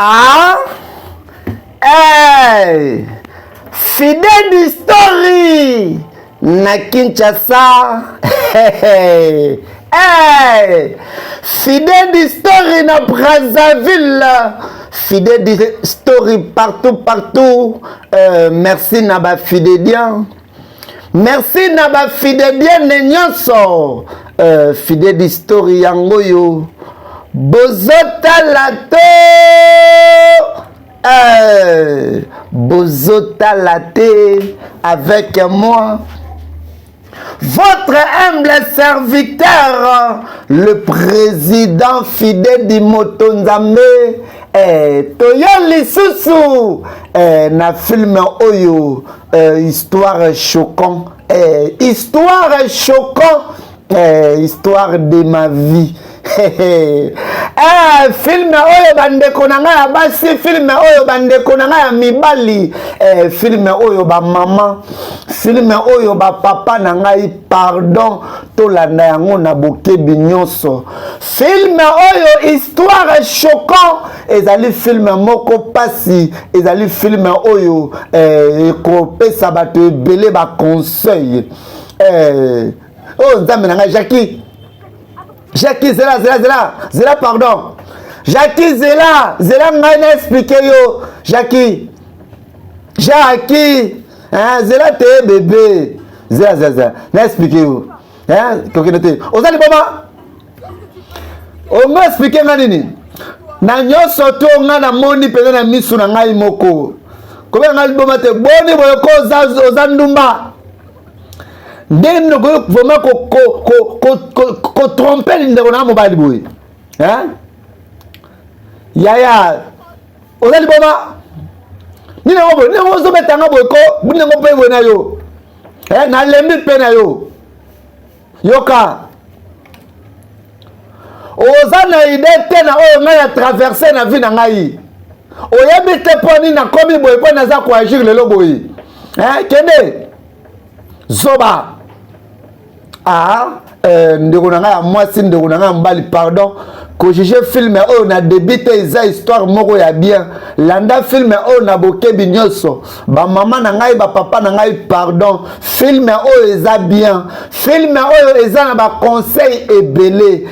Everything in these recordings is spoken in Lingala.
Ah hey! Fidèle Story na Kinshasa. Hey! Hey! Fidèle Story na Brazzaville. Fidèle Story partout partout. Merci na ba fidéliens. Merci na ba fidéliennes nyonso. Fidèle Story yango yo. Bozotala to bozotala te avec moi, votre humble serviteur, le président Fidèle du Moto Nzambe. Toya lisusu na film oyo, histoire choquant, histoire choquant, histoire de ma vie. Film oyo, bandeko na ngai ya basi, film oyo, bandeko na ngai ya mibali, film oyo, bamama, film oyo, bapapa na ngai, pardon, tolanda yango na bokebi nyonso. Film oyo, histoire choquant, ezali film moko pasi, ezali film oyo ekopesa bato ebele baconseil. Oyo Nzambe na ngai! Jackie, Jackie, zela, zela, zela, zela, pardon. Jackie, zela, zela, ngai na expliquer yo. Jackie, Jackie, hein, zela te, bébé, zela, zela, zela, na expliquer yo, hein. Kokende te, oza liboma. Ongo expliquer nga nini na nyonso to nga namoni mpenza na misu na ngai moko. Kobenga ngai liboma te. Boni boye ko? Oza ndumba. Ndenge nini okoki vraiment kotromper ndeko na mobali boye, hein? Yaya, oza liboma. Nini yango boye? Nini yango ozobetanga boye ko? Nini yango mpe boye na yo? Nalembi mpe na yo. Yoka, oza na idée te na oyo ngai na traverse na vie na ngai. Oyebi te mpo nini nakomi boye, mpo naza koagir lelo boye. Kende, zoba. Ah, ndeko na ngai ya mwasi, ndeko na ngai ya mobali, pardon, kojuger film oyo na début te. Eza histoire moko ya bien. Landa film oyo na bokebi nyonso. Bamama na ngai, bapapa na ngai, pardon, film oyo eza bien. Film oyo eza na baconseil ebele.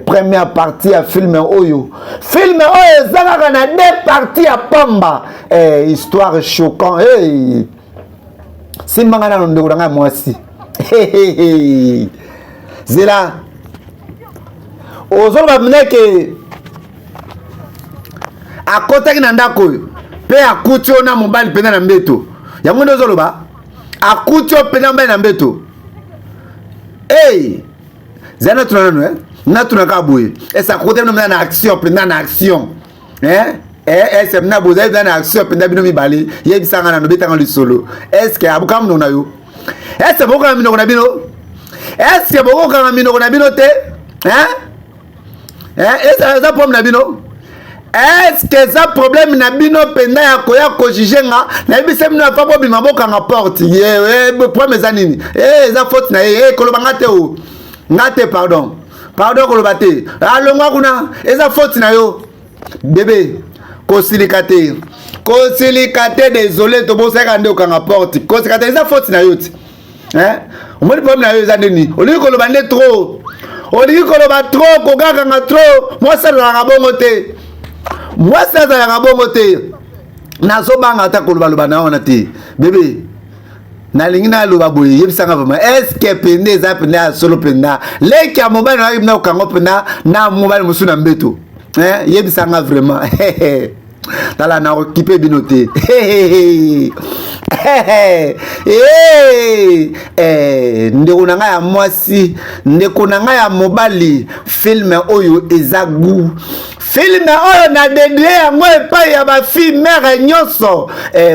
Première partie ya film oyo, film oyo eza kaka na deux parties ya pamba. Histoire choquant. Hey! Simbanga nano, ndeko na ngai ya mwasi, zela. Ozoloba mineke akɔtaki na ndako oyo mpe akuti yo na mobali mpenza na mbeto. Yango nde ozoloba, akuti yo mpenza mobali na mbeto. Ey, zela, natuna nanu, eh? Natuna kaka boye: ese akoti bino mpenza na action, mpenza na action, eh? Ese mna bozali mpenza na action mpenza, bino mibale? Yebisanga nano, betanga lisolo. Est-ce abukaka monoko na yo? Est-ce bokokanga minoko na bino? Est-ce bokokanga minoko na bino te, hein? Eza problème na bino? Est-ce eza problème na bino mpenza ya koya kojuger nga? Nayebisa bino afa bobima, bokanga porte. Ye problème eza nini? Eza faute na ye. Koloba nga te, o nga te, pardon, pardon, koloba te. Alongwa kuna, eza faute na yo. Bébé, kosilika te, kosilika te, désolé, tobosaka nde okanga porte. Kosilika te, eza faute na yo ti. Omoni, problème na yo eza nini? Olingi koloba nde trop, olingi koloba trop, kokakanga trop. Mwasi azalaka bongo te, mwasi azalaka bongo te. Nazobanga ata kolobaloba na wana te. Bébé, nalingi naloba boye, yebisanga vraiment: est-ce pende eza mpenza ya solo mpenza, leki ya mobali nayaki mpenza kokango mpenza na mobali mosusu na mbeto? Yebisanga vraiment. Tala, nakokipe bino te. Ndeko na ngai ya mwasi, ndeko na ngai ya mobali, film oyo eza goût. Film oyo na dédier yango epai ya bafille mère nyonso,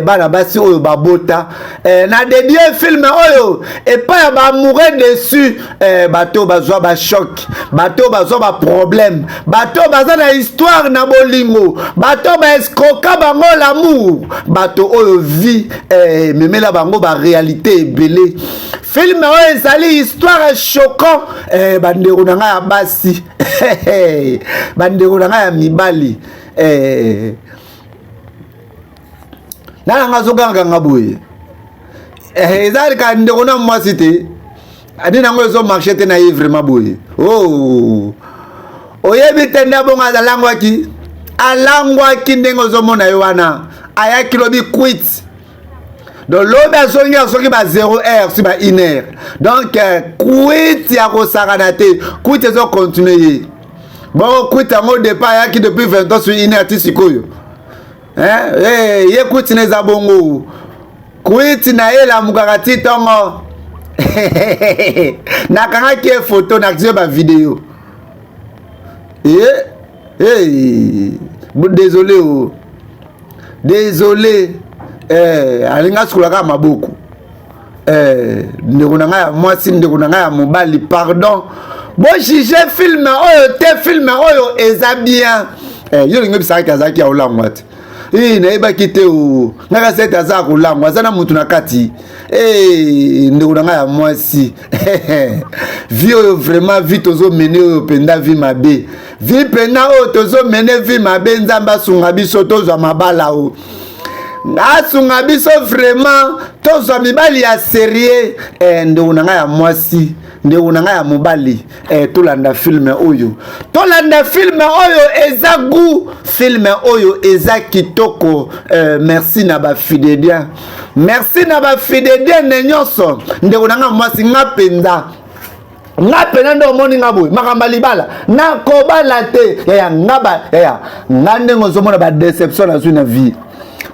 bana basi oyo babota. Na dédier film oyo epai ya baamoureux déçus, bato bazwa bachoc, bato bazwa baproblème, bato baza na histoire na bolingo, bato baescroquer bango l'amour, bato oyo vie memela bango baréalité ebele. Film oyo ezali histoire choquant. Bandeko na ngai ya basi, bandeko na ngai ya mibali. Eh. Nana nga azogangaganga boye eh, eza lika ndeko na mwasi te nini yango ezomarche te na ye vraiment boye oh. Oyebi te nde bongo alangwaki, alangwaki ndenge ozomona ye wana, ayaki lobi quit. Donc lobi azongi soki ba 0 heure, si ba 1 heure. Donc quit ya kosakana te, quit ezocontinue ye bongo. Quit yango départ ayaki depuis 20 ans sur 1 heure ti sikoyo. Hey, ye kwiti na eza bongo, kwiti na ye elamukaka ti ntongo. Nakangaki ye foto, natie bavideo. Hey, désolé o oh. Désolé eh, alingi asukola kaka maboko eh, ndeko na ngai ya mwasi, ndeko na ngai ya mobali, pardon, bojuge film oyo te. Film oyo eza bien eh, yo olingi obisakaki azalaki ya olangwa te. Eh, nayebaki te o ngai kasi ete aza kolangwa, aza na mutu na kati. Eh, ndeko na ngai ya mwasi, vie oyo vraiment, vie tozomene oyo mpenza vie mabe, vie mpenza oyo tozomene vie mabe. Nzambe asunga biso tozwa mabala o, asunga biso vraiment tozwa mibali ya sérieux eh, ndeko na ngai ya mwasi, ndeko na ngai ya mobali eh, tolanda film oyo, tolanda film oyo, eza goût. Film oyo eza kitoko eh, merci na bafidélien, merci na bafidélienne nyonso. Ndeko na ngai mwasi, nga mpenza, nga mpenza nde omoni nga boye, makambo ya libala nakobala te yaya. Nga ba yaya, nga ndenge ozomona, badéception nazwi na vie,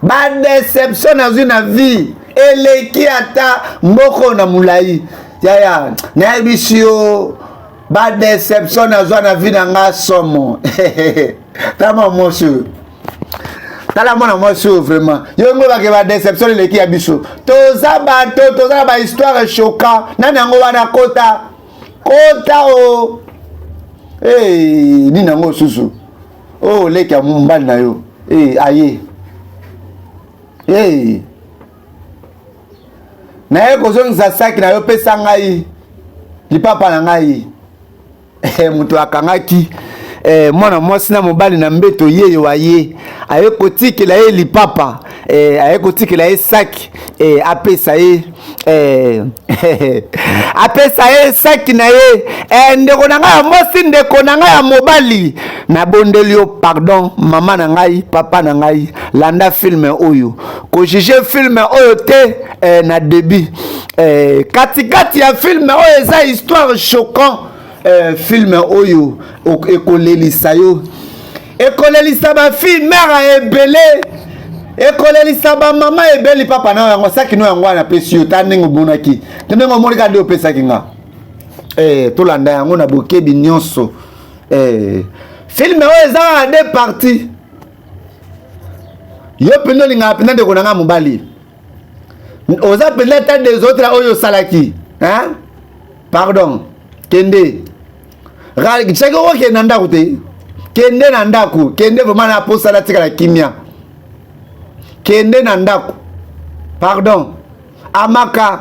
badéception nazwi na vie eleki ata mboko na molai. Yaya, nayebisi yo, badéception nazwa na vie na nga somo. Tala mwasi oyo, tala mwana mwasi oyo. Vraiment, yo ngo bake, badéception eleki ya biso. Toza bato, toza na bahistoire choquant. Nani yango wana? Kota, kota o hey, nini yango susu oyo oh, leki ya mobali na yo hey, aye hey. Naye kozongisa saki na yo, pesa ngai lipapa na ngai. Moto akangaki eh, mwana mwasi na mobali na mbeto, yeyo aye, aye kotikela ye lipapa eh, aye kotikela ye saki eh, apesa ye eh, apesa ye saki na ye eh, ndeko na ngai ya mwasi, ndeko na ngai ya mobali, nabondeli yo pardon, mama na ngai, papa na ngai, landa film oyo, kojuge film oyo te eh, na début eh, katikati ya film oyo eza histoire choquant eh, film oyo ekolelisa yo, ekolelisa bafille mère ebele, ekolelisa bamama ebele. Papa na yo yango, saki no yango wana apesi yo, ta ndenge omonaki te, ndenge omoni kaka nde opesaki nga eh, tolanda yango na bokebi nyonso eh. Film oyo eza kaka deux parties. Yo mpenza olingaka mpenza ndeko na nga mobali, oza mpenza ta des autres oyo osalaki, hein? Pardon, kende soki okokende na ndako te, kende na ndako, kende vraiment na posa natikala kimia. Kende na ndako, pardon. Amaka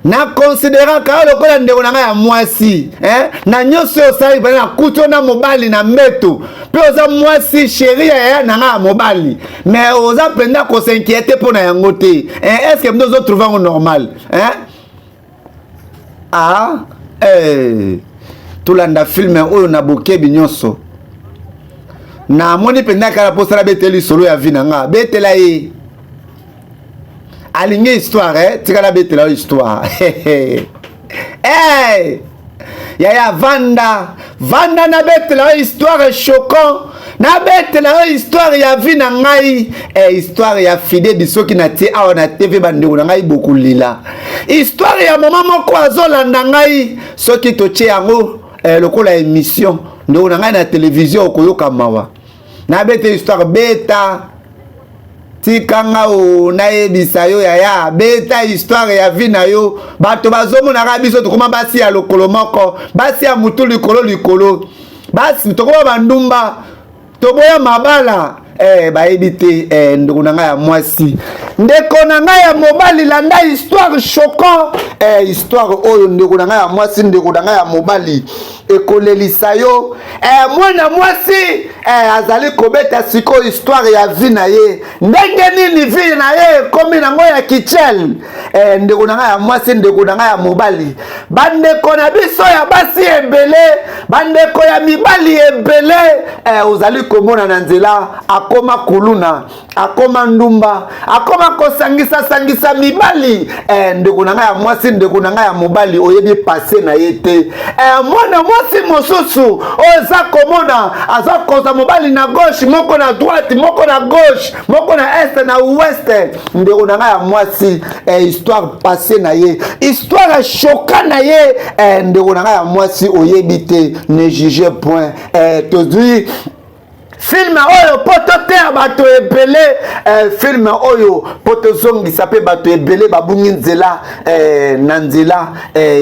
nakonsideraka yo lokola ndeko na ngai ya mwasi eh? Na nyonso oyo osali mpena, nakuti yo na mobali na mbeto, mpe oza mwasi chéri ya yaya na ngai ya mobali, mais oza mpenza kos'inquiéter mpo na yango te eh? Est ce que mpe ozotrouve yango normal eh? Ah, eh. Tolanda film oyo na bokebi nyonso. Namoni mpenza kala mposala betela lisolo ya vie na nga, betela ye alingi histoire eh? Tikala betela yo histoire hey! Yaya, vanda, vanda, nabetela yo histoire choquant, nabetela yo histoire ya vie na ngai eh, histoire ya fidedi. Soki natie awa na TV, bandeko na ngai bokolela. Histoire ya mama moko azolanda ngai, soki totie yango eh, lokola émission, ndeko na ngai, na télévision, okoyoka mawa. Nabete histoire, beta, tikanga o nayebisa yo yaya, beta histoire ya vie na yo. Bato bazomonaka biso tokoma basi ya lokolo moko, basi ya mutu likolo likolo, basi tokoma bandumba, toboya mabala. Bayebi te. Ndeko na ngai ya mwasi, ndeko na ngai ya mobali, landa histoire choquant. Histoire oyo, ndeko na ngai ya mwasi, ndeko na ngai ya mobali, ekolelisa yo. Mwana mwasi azali kobeta sikoyo histoire ya vie na ye, ndenge nini vie na ye ekomi nango ya kichel. Ndeko na ngai ya mwasi, ndeko na ngai ya mobali, bandeko na biso ya basi ebele, bandeko ya mibali ebele, ozali komona na nzela, akoma kuluna, akoma ndumba, akoma kosangisa-sangisa mibali. Ndeko na ngai ya mwasi, ndeko na ngai ya mobali, oyebi passé na ye te. Mwana mwasi mosusu oyo eza komona aza kozwa mobali na gauche, moko na droite, moko na gauche, moko na est, na ouest. Ndeko na ngai ya mwasi, histoire passé na ye, histoire choquant na ye, ndeko na ngai ya mwasi, oyebi te. Ne juge point. Tozwi film oyo mpo toteya bato ebele, film oyo mpo tozongisa mpe bato ebele babungi nzela, na nzela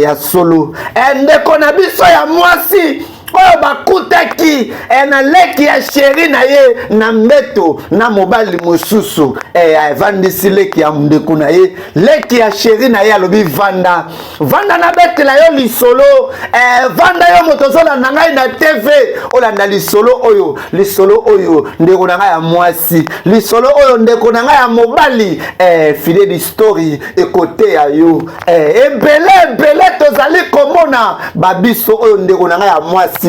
ya solo. Ndeko na biso ya mwasi oyo bakutaki na leki ya chéri na ye na mbeto na mobali mosusu, avandisi leki ya ndeko na ye, leki ya chéri na ye, alobi: "Vanda, vanda, nabetela yo lisolo. Vanda yo moto ozolanda ngai na TV, olanda lisolo oyo." Lisolo oyo, ndeko na ngai ya mwasi, lisolo oyo, ndeko na ngai ya mobali, Fidedi Story ekoteya yo. Ebele ebele tozali komona babiso oyo, ndeko na ngai ya mwasi,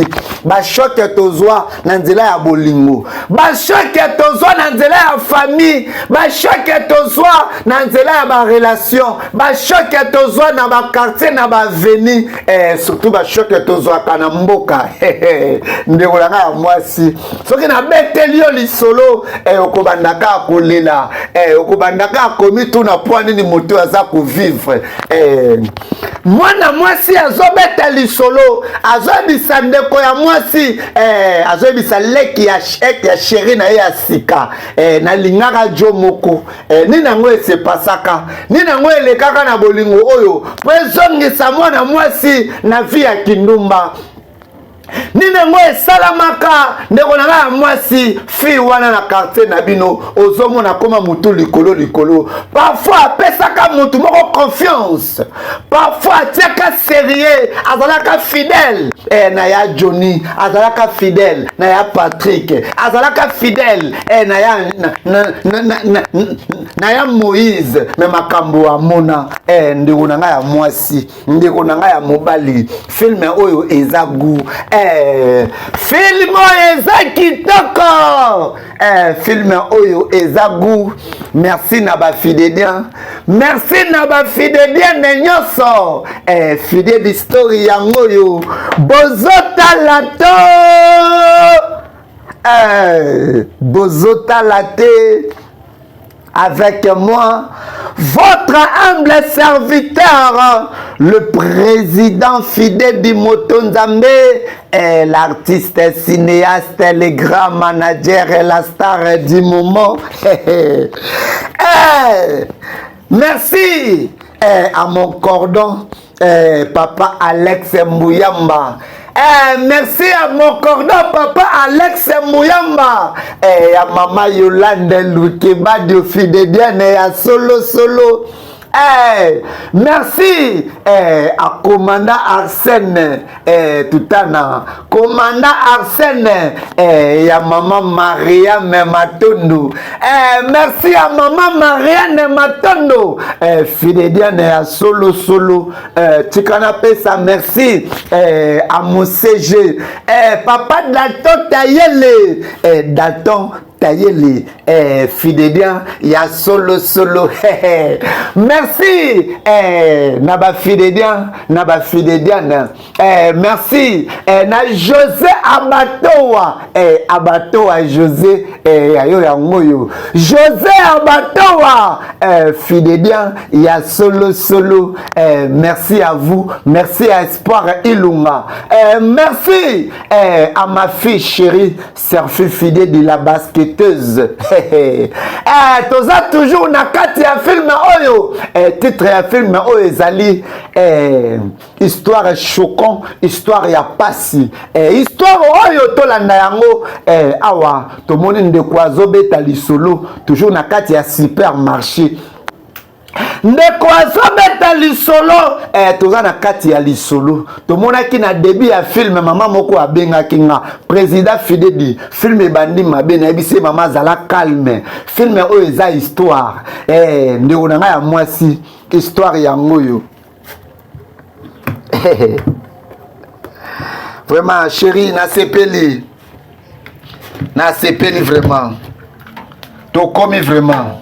bachocs tozwa na nzela ya bolingo, bachocs tozwa na nzela ya famille, bachocs tozwa na nzela ya barelation, bachocs tozwa na baquartier, na baavenue, surtout bachocs tozwaka na mboka. Ndeko na ngai ya mwasi, soki nabeteli yo lisolo, okobanda kaka kolela, okobanda kaka komituna mpo nini moto aza kovivre. Mwana mwasi azobeta lisolo, azoyebisa ndeko ya mwasi, azoyebisa leki ya chéri na ye ya sika: "Nalingaka jo moko. Nini yango esepasaka? Nini yango elekaka na bolingo oyo mpo ezongisa mwana mwasi na vie ya kindumba? Nini yango esalamaka?" Ndeko na ngai ya mwasi, fille wana na quartier na bino, ozomona akóma motu likolo likolo. Parfois apesaka motu moko confiance, parfois atiaka sérieux, azalaka fidèle na ya Johnny, azalaka fidèle na ya Patrick, azalaka fidèle na ya Moïse. Mais makambo amona, ndeko na ngai ya mwasi, ndeko na ngai ya mobali, film oyo eza goût. Film oyo eza kitoko. Film oyo eza goût. Merci na bafidédien, merci na bafidédienne nyonso. Fidèle Story yango oyo bozotala to bozotala te, avec moi, votre humble serviteur, le président Fidèle Bimoto Nzambe, l'artiste cinéaste, le grand manager et la star du moment. Merci à mon cordon, papa Alex Mouyamba. Merci à mon cordon, papa Alex Mouyamba, ya mama Yolande Lukeba de Fidédienne ya solo solo. Merci à commandant Arsène, Tutana, commandant Arsène, ya maman Mariam Matondo. Merci à maman Marianne Matondo, Fidédienne ya solo solo. Tikana pesa merci à mon CG, papa Dalton Tayele, Dalton Tayele, Fidédien ya solo solo. Merci na bafidédien, na bafidédienne. Merci na José Abatoa, Abatoa José, ayo yango oyo José Abatoa, Fidédien ya solo solo. Merci à vous, merci à Espoir Ilunga, merci à ma fille chérie Serfi Fidé de la basket. prometteuse. Eh, toza toujours na kati ya film oyo. Eh, titre ya film oyo ezali eh, histoire choquant, histoire ya pasi. Eh, histoire oyo tolanda yango eh, awa tomoni ndeko azobeta lisolo toujours na kati ya supermarché. Ndeko azobeta lisolo eh, toza na kati ya lisolo. Tomonaki na début ya film mama moko abengaki nga président Fidedi, film ebandi mabe, nayebisi ye mama azala calme, film oyo eza histoire. Eh, ndeko na ngai ya mwasi, histoire yango oyo. Vraiment chérie, nasepeli, nasepeli vraiment, tokomi vraiment.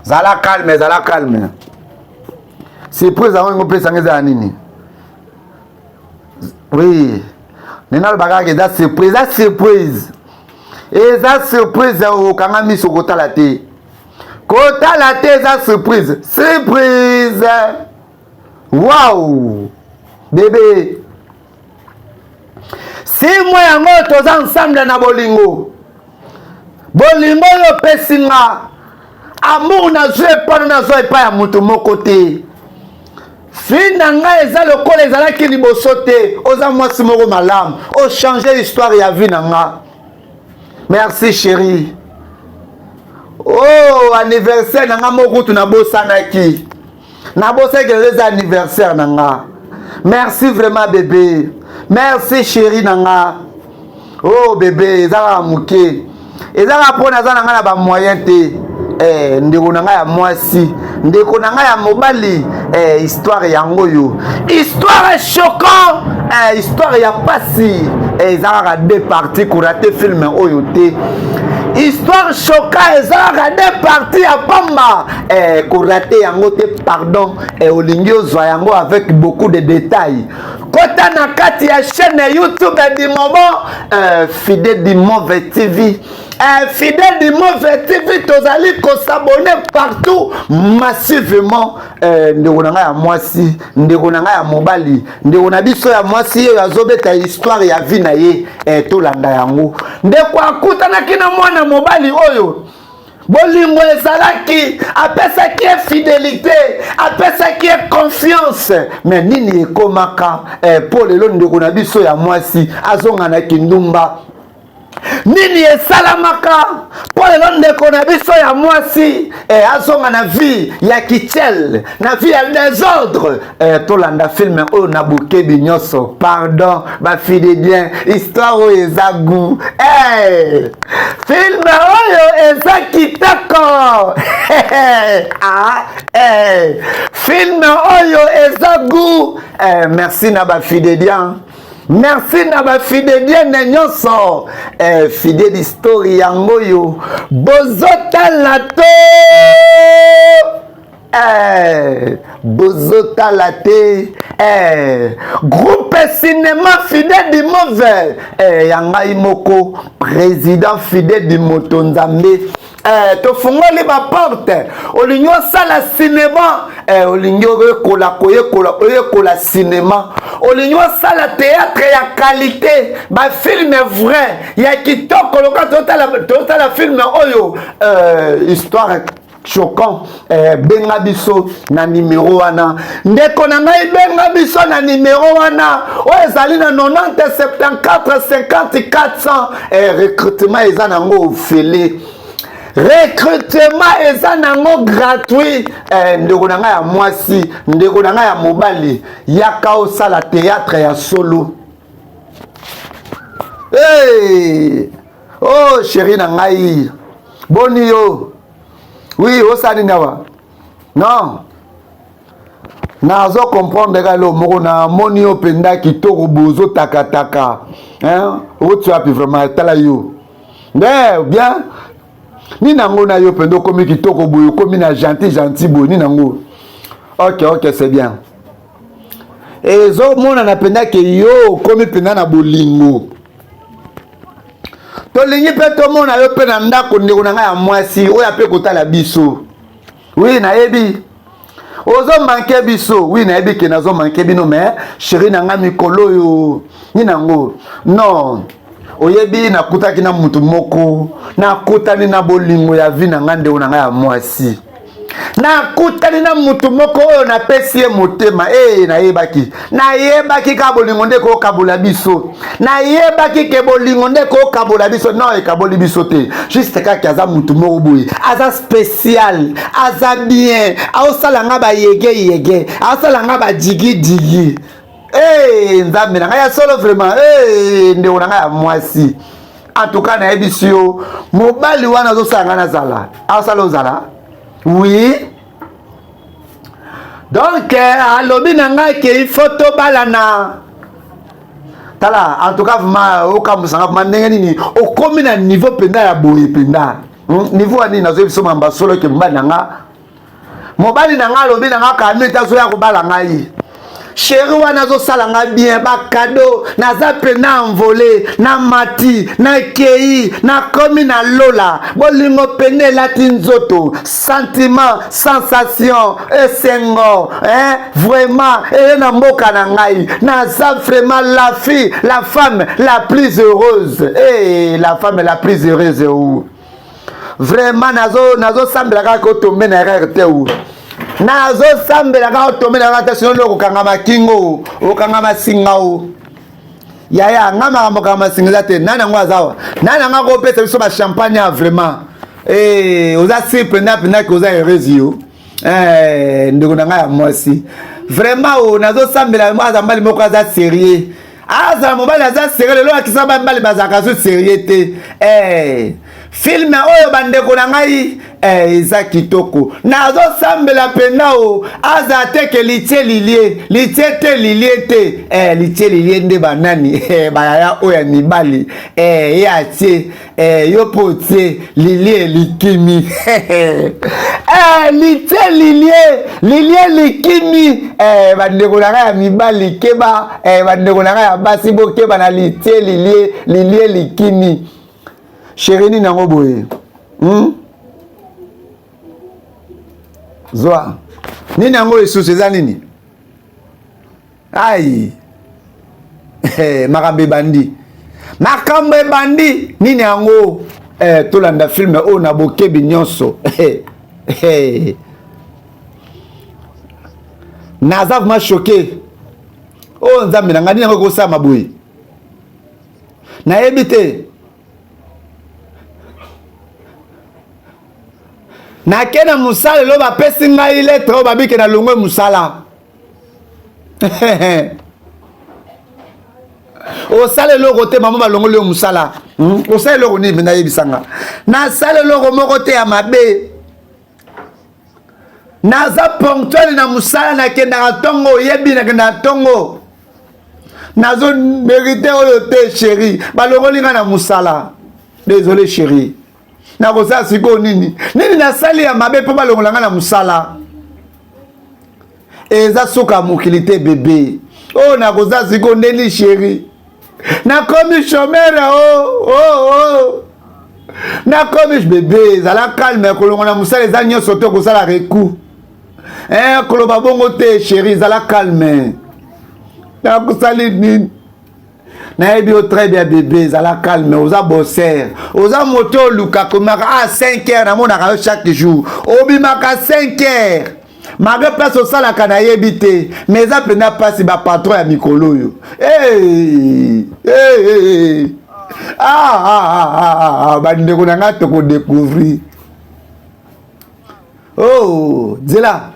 Zala calme, zala calme. Surprise yango engopesanga eza ya nini? Oui, ndenge alobaka kaka eza surprise, eza surprise, eza surprise. Okanga miso, kotala te, kotala te, eza surprise, surprise. Wow, bébé, si mwa yango toza ensemble na bolingo, bolingo oyo opesi nga, amour nazwi epano, nazwa epai ya moto moko te. Fi na ngai eza lokola ezalaki liboso te. Oza mwasi moko malamu, ochange histoire ya vie na nga. Merci chérie. Oh, anniversaire na nga moko kutu nabosanaki, nabosanaki lelo eza anniversaire na nga. Merci vraiment bébé, merci chérie na nga. Oh bébé, eza kaka moke, eza kaka mpo naza na nga na bamoyen te. Eh, ndeko na ngai ya mwasi, ndeko na ngai ya mobali, eh, histoire yango oyo, histoire choquant, eh, histoire ya pasi. Eh, eza kaka deux parties, korater film oyo te. Histoire choquant eza kaka deux parties ya pamba. Eh, korater yango te, pardon. Eh, olingi ozwa yango avec beaucoup de détails, kota na kati ya chaîne YouTube du moment, euh, Fidèle du Mauvais TV. Eh, Fidèle du Mauvais TV, tozali kos'abonner partout massivement. Eh, ndeko na ngai ya mwasi, ndeko na ngai ya mobali, ndeko na biso ya mwasi oyo azobeta histoire ya vie na ye, eh, tolanda yango. Ndeko akutanaki na mwana mobali oyo, bolingo ezalaki, apesaki ye fidélité, apesaki ye confiance. Mais nini ekomaka eh, mpo lelo ndeko na biso ya mwasi azonga na kindumba? Nini esalamaka mpo lelo ndeko na biso ya mwasi eh, azonga na vie ya kitiel, na vie ya désordre? Eh, tolanda film oyo na bokebi nyonso. Pardon bafidélien, histoire oyo eza goût. Eh, film oyo eza kitoko. Ah, eh, film oyo eza goût. Eh, merci na bafidélien, merci na bafidélienne nyonso. Eh, fidèle story yango oyo bozotala to eh, bozotala te. Eh, groupe cinéma Fidèle du Mauvais, eh, ya ngai moko président Fidèle du Moto Nzambe. Eh, tofungoli baporte. Olingi osala cinéma, eh, olingi oyekola koyekola, oyekola cinéma, olingi osala théâtre ya qualité, bafilm vrai ya kitoko loka totala film oyo, euh, histoire choquant, eh, benga biso na nimero wana. Ndeko na ngai, benga biso na nimero wana oyo ezali na 90 74 50 400. Eh, recrutement eza nango ofele, recrutement eza nango gratuit. Eh, ndeko na ngai ya mwasi, ndeko na ngai ya mobali, yaka osala théâtre ya solo. Hey! Oh chéri na ngai, boni yo? Oui, osala nini awa? Non, nazo comprendre kaka eloko moko. Namoni yo mpenza kitoko, bozotakataka oti wapi vraiment? Tala yo nde bien. Nini yango na yo mpenza okomi kitoko boye, okomi na gentil gentil boye, nini yango? Ok, c'est bien. Ezomonana mpenza ke yo okomi mpenza na bolingo. Tolingi mpe tomona yo mpe na ndako. Ndeko na ngai ya mwasi oyo ape kotala biso, oui, nayebi ozomanquer biso. Oui, nayebi ke nazomanquer bino, mais chéri na ngai, mikolo oyo nini yango? Non, Oyebi, nakutaki na mutu moko, nakutani na bolingo ya vie na ngai, ndeko na ngai ya mwasi. Nakutani na mutu moko oyo napesi ye motema. Ee, nayebaki, nayebaki kaka bolingo nde ekokabola biso. Nayebaki ke bolingo nde ekokabola biso. Non, ekaboli biso te. Juste kaka aza mutu moko boye, aza spécial, aza bien, aosala nga bayege yege, aosala nga bajigijigi. Hey, nzambe na ngai ya solo vraiment. Hey, ndeko na ngai ya mwasi, en tout cas nayebisi yo, mobali wana azosala ngai nazala, asala ozala oui. Donc alobi na ngai ke il faut tobalana. Tala, en tout cas vraiment okamwisanga vraiment ndenge nini okomi na niveau mpenza ya boye mpenza. Niveau ya nini? Nazoyebi biso mamba solo ke mobali na nga, mobali na nga alobi na nga kami te azoya kobala ngai. Chéri wana azosala nga bien, bacadeaux, naza pena envolé, namati, nakei, nakomi na lola. Bolingo pene elati nzoto, sentiment, sensation, esengo, hein? Vraiment eye na mboka na ngai, naza vraiment la fille, la femme la plus heureuse. Hey, la femme la plus heureuse ou vraiment nazosambela kaka otombe na erreur te ou nazosambela kaka otombe na erreur te, sinon nde okokangama kingo, okokangama singa o yaya nga makambo kangama singa eza te. Nani yango aza awa? Nani yango akopesa biso bachampagne ya vraiment? Eh, oza si mpenza mpenza ke oza heureuse yo. Eh, ndeko na ngai ya mwasi, vraiment o nazosambela aza mobali moko aza sérieux, azala mobali aza sérieux. Lelo akisa bamibali bazalaka so sérieux te. Eh, film oyo, bandeko na ngai, eh, eza kitoko. Nazosambela mpenza o aza te ke litie lilie litie te lilie te. Eh, litie lilie nde banani? Eh, bayaya oyo ya mibali. Eh, ye atie, eh, yo mpo otie lilie likimi. Eh, litie lilie lilie likimi. Eh, bandeko na ngai ya mibali, keba. Eh, bandeko na ngai ya basi, bokeba na litie lilie lilie likimi. Chéri, nini yango boye? Zwa nini yango lisusu? Eza nini? Ai, eh, makambo ebandi, makambo ebandi. Nini yango? Eh, tolanda film oyo na bokebi nyonso. Eh, eh. Naza vraiment choqué. Oyo nzambe na ngai, nini yango ekosama boye? Nayebi te. Nake na mosala elo, bapesi ngai lettre oyo, babike na longwe mosala. Osala eloko te, mama, balongoli yo mosala. Osala eloko nini mpenza? Yebisanga. Nasala eloko moko te ya mabe. Naza ponctuel na mosala, nakendaka ntongo, oyebi, nakendaka ntongo. Nazo mérite oyo te. Chéri, balongoli nga na mosala. Désolé chéri, nakosala sikoyo nini? Nini nasali ya mabe mpo balongola nga na mosala? Eza suka mokili te, bébé. Oyo nakozala sikoyo ndeni? Chéri, nakomi chômeur. O oh, oh, oh. Nakomi bébé, ezala calme. Kolongola mosala eza nyonso te, kosala recours. Eh, koloba bongo te chéri, ezala calme. Nakosali nini? Nayebi yo très bien, bébé, ezala calme. Oza bosseur, oza moto oluka komaka a 5 heures. Namonaka yo chaque jour, obimaka 5 heures malgré place osalaka nayebi te, mais eza mpenza mpasi, bapatron ya mikolo oyo. Hey, hey, hey. Ah, ah, ah, ah, ah, bandeko na ngai, tokodécouvrir. Oh, nzela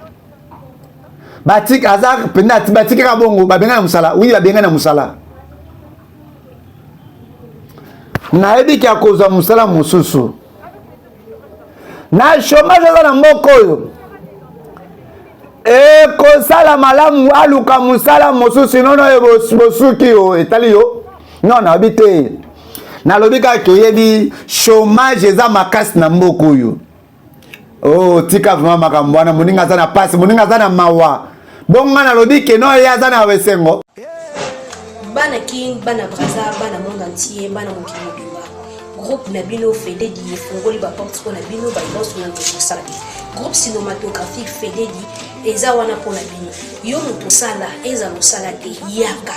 batika aza mpenza, batikaka bongo, babenga na mosala. Oui, babenga na mosala. Nayebi ke akozwa mosala mosusu na chômage aza na mboka oyo. Ekosala malamu aluka mosala mosusu. Nono oyo bosuki oyo etali yo. Non, nayebi te, nalobi kaka toyebi chômage eza makasi na mboka oyo. Oh, tika vraiment makambo wana. Moninga aza na pasi, moninga aza na mawa. Bongo nga nalobi ke no, ye aza na esengo. Bana King, bana Braza, bana monde entier, bana mokili mobimba, groupe na bino Fededi efungoli baporte mpo na bino banyonso na kosala. Groupe cinématographique Fededi eza wana mpo na bino. Yo moto osala, ezala osala te, yaka.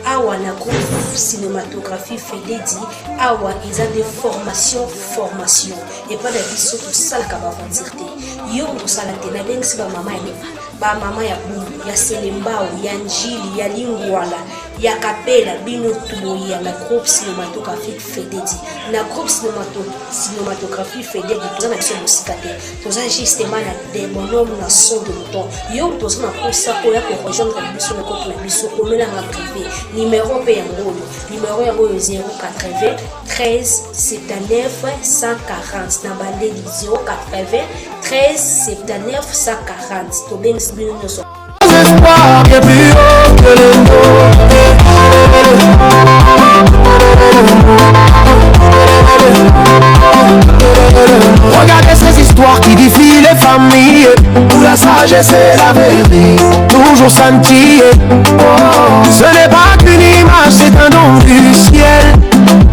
Awa na groupe cinematographie Fededi, awa eza nde formation formation. Epai na biso tosalaka ba aventure te. Yo moto osala te, nabengisi ba mama ya Lemba, ba mama ya Bumbu, ya Selembao, ya Njili, ya Lingwala, ya Kapela, bino toboya na groupe cinematographique Fededi. Na groupe cinematographie Fededi toza na biso mosika te. Toza justement na des bonhommes na son de mouton. Yo moto oza na posa oya ko rejoindre biso na groupe na biso, komela nga privé. Numéro pe yango oyo. Numéro yango oyo 080 13 79 140. Na bandeli 080 13 79 140. Tobengisi bino nyonso. Espoir bien plus haut que le Regardez ces histoires qui défient les familles Où la sagesse et la vérité toujours scintillent. Oh, ce n'est pas qu'une image, c'est un don du ciel.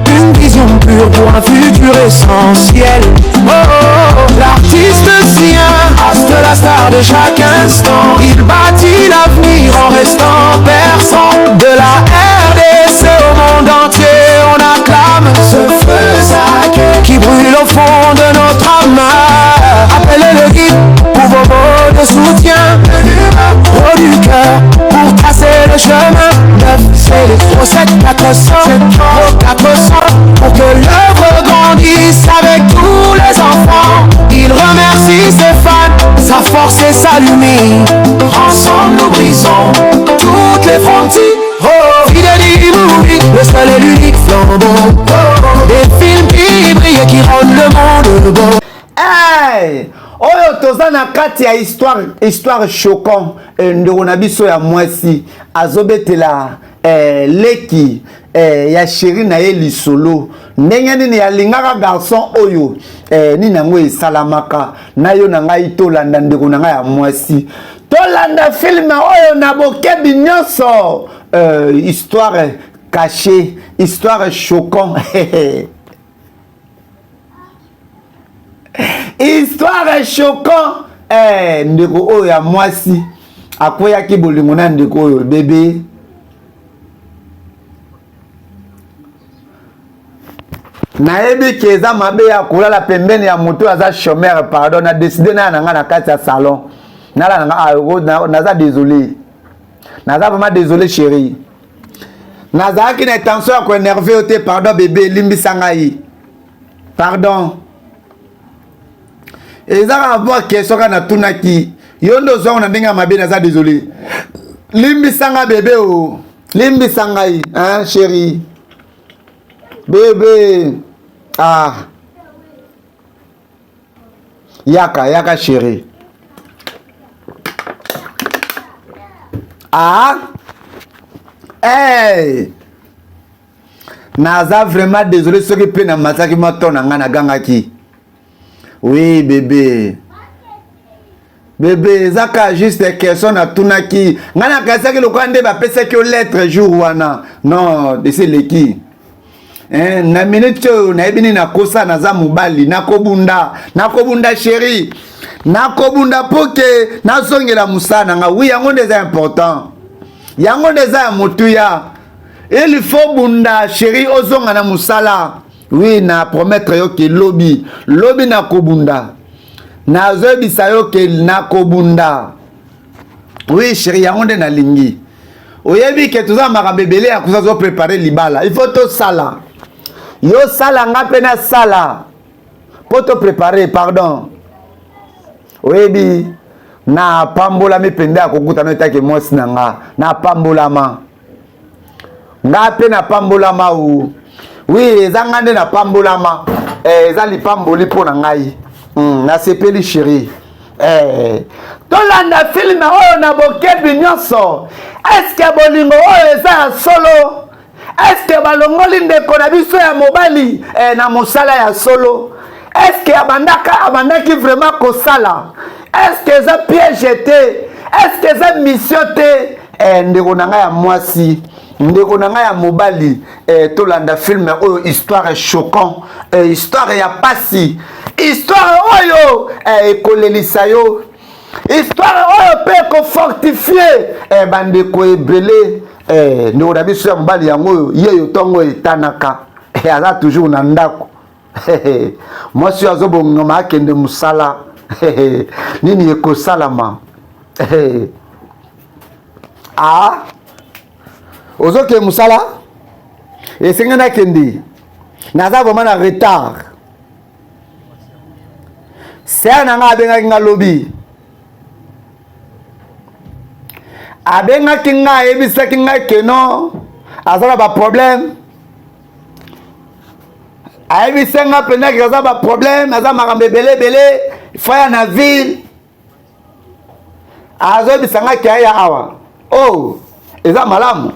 Une vision pure pour un futur essentiel. Oh, oh, oh. l'artiste sien, reste la star de chaque instant. Il bâtit l'avenir en restant perçant. De la RDC au monde entier, on acclame ce feu sacré qui brûle au fond de notre âme. Appelez le guide pour vos mots de soutien. Du cœur pour tracer le chemin. 9, 0, 7, 400, 400 pour que l'œuvre grandisse avec tous les enfants. Il remercie ses fans, sa force et sa lumière. Ensemble nous brisons toutes les frontières. Oh, Fideli Movie, le seul et l'unique flambeau. Oh, des films qui brillent et qui rendent le monde beau. Hey! Oyo toza na kati ya histoire, histoire choquant. Eh, ndeko na biso ya mwasi azobetela eh, leki eh, ya chéri na ye lisolo ndenge nini alingaka garçon oyo eh, nini yango esalamaka na yo na ngai. Tolanda ndeko na ngai ya mwasi, tolanda filme oyo na bokebi nyonso. Histoire cachée, histoire choquant. Histoire choquant. Eh, ndeko oyo ya mwasi akweyaki bolingo na ndeko oyo bebe. Nayebi ke eza mabe ya kolala pembeni ya moto aza chômeur. Pardon, na décide naya na ngai na kati ya salon nala na ngai. Naza désolé, naza vraiment désolé chéri, nazalaki na intention ya koénerve yo te. Pardon bébé, limbisa ngai, pardon. Eza kaka mwa question kaka natunaki yo nde ozwango na ndenge ya mabe. Naza désolé, limbisa ngai bébé, o limbisa ngai, hein, chéri bébé. Ah, yaka yaka chéri. Ah, hey! Naza vraiment désolé soki mpe namataki mwa to na ngai nagangaki. Oui bébé, bébé, eza kaka juste question natunaki. Ngai nakanisaki lokola nde bapesaki yo lettre jour wana. Non, esi eleki. Eh, na minute oyo nayebi nini nakosa. Naza mobali, nakobunda, nakobunda chéri, nakobunda mpo ke nazongela mosala na ngai. Oui, yango nde eza important, yango nde eza ya motuya. Il faut bunda chéri, ozonga na mosala. Oui, na promettre yo ke lobi lobi nakobunda. Nazoyebisa yo ke nakobunda. Oui chéri, yango nde nalingi. Oyebi ke toza na makambo ebele ya kosa, tozoprépare libala. Il faut tosala, yo sala, nga mpe nasala mpo toprépare. Pardon, oyebi napambolami mpenza ya kokutana etake mwasi na nga. Napambolama, nga mpe napambolama u. Oui, eza nga nde napambolama. Eh, eza lipamboli mpo na ngai. Nasepeli chéri. Eh, tolanda filme oyo na bokebi nyonso. Eske bolingo oyo eza ya solo? Eske balongoli ndeko na biso ya mobali eh, na mosala ya solo? Eske abandaka, abandaki vraiment kosala? Eske eza piège te? Eske eza mission te? Eh, ndeko na ngai ya mwasi, ndeko na ngai ya mobali, eh, tolanda filme oyo, histoire choquant, eh, histoire ya pasi, histoire oyo eh, ekolelisa yo, histoire oyo mpe ekofortifie eh, bandeko ebele. Eh, ndeko na biso ya mobali yango oyo yeyo ntongo etanaka eh, aza toujours na ndako mwasi oyo azobongama akende mosala nini ekosalama ah ozokende mosala esengeli nakende naza vraiment na retard sere na ngai abengaki nga lobi abengaki ngai ayebisaki ngai keno aza na baproblème ayebisi nga mpenza ke aza baproblème aza makambo ebele ebele faya na ville azoyebisa nga ke aya awa oh eza malamu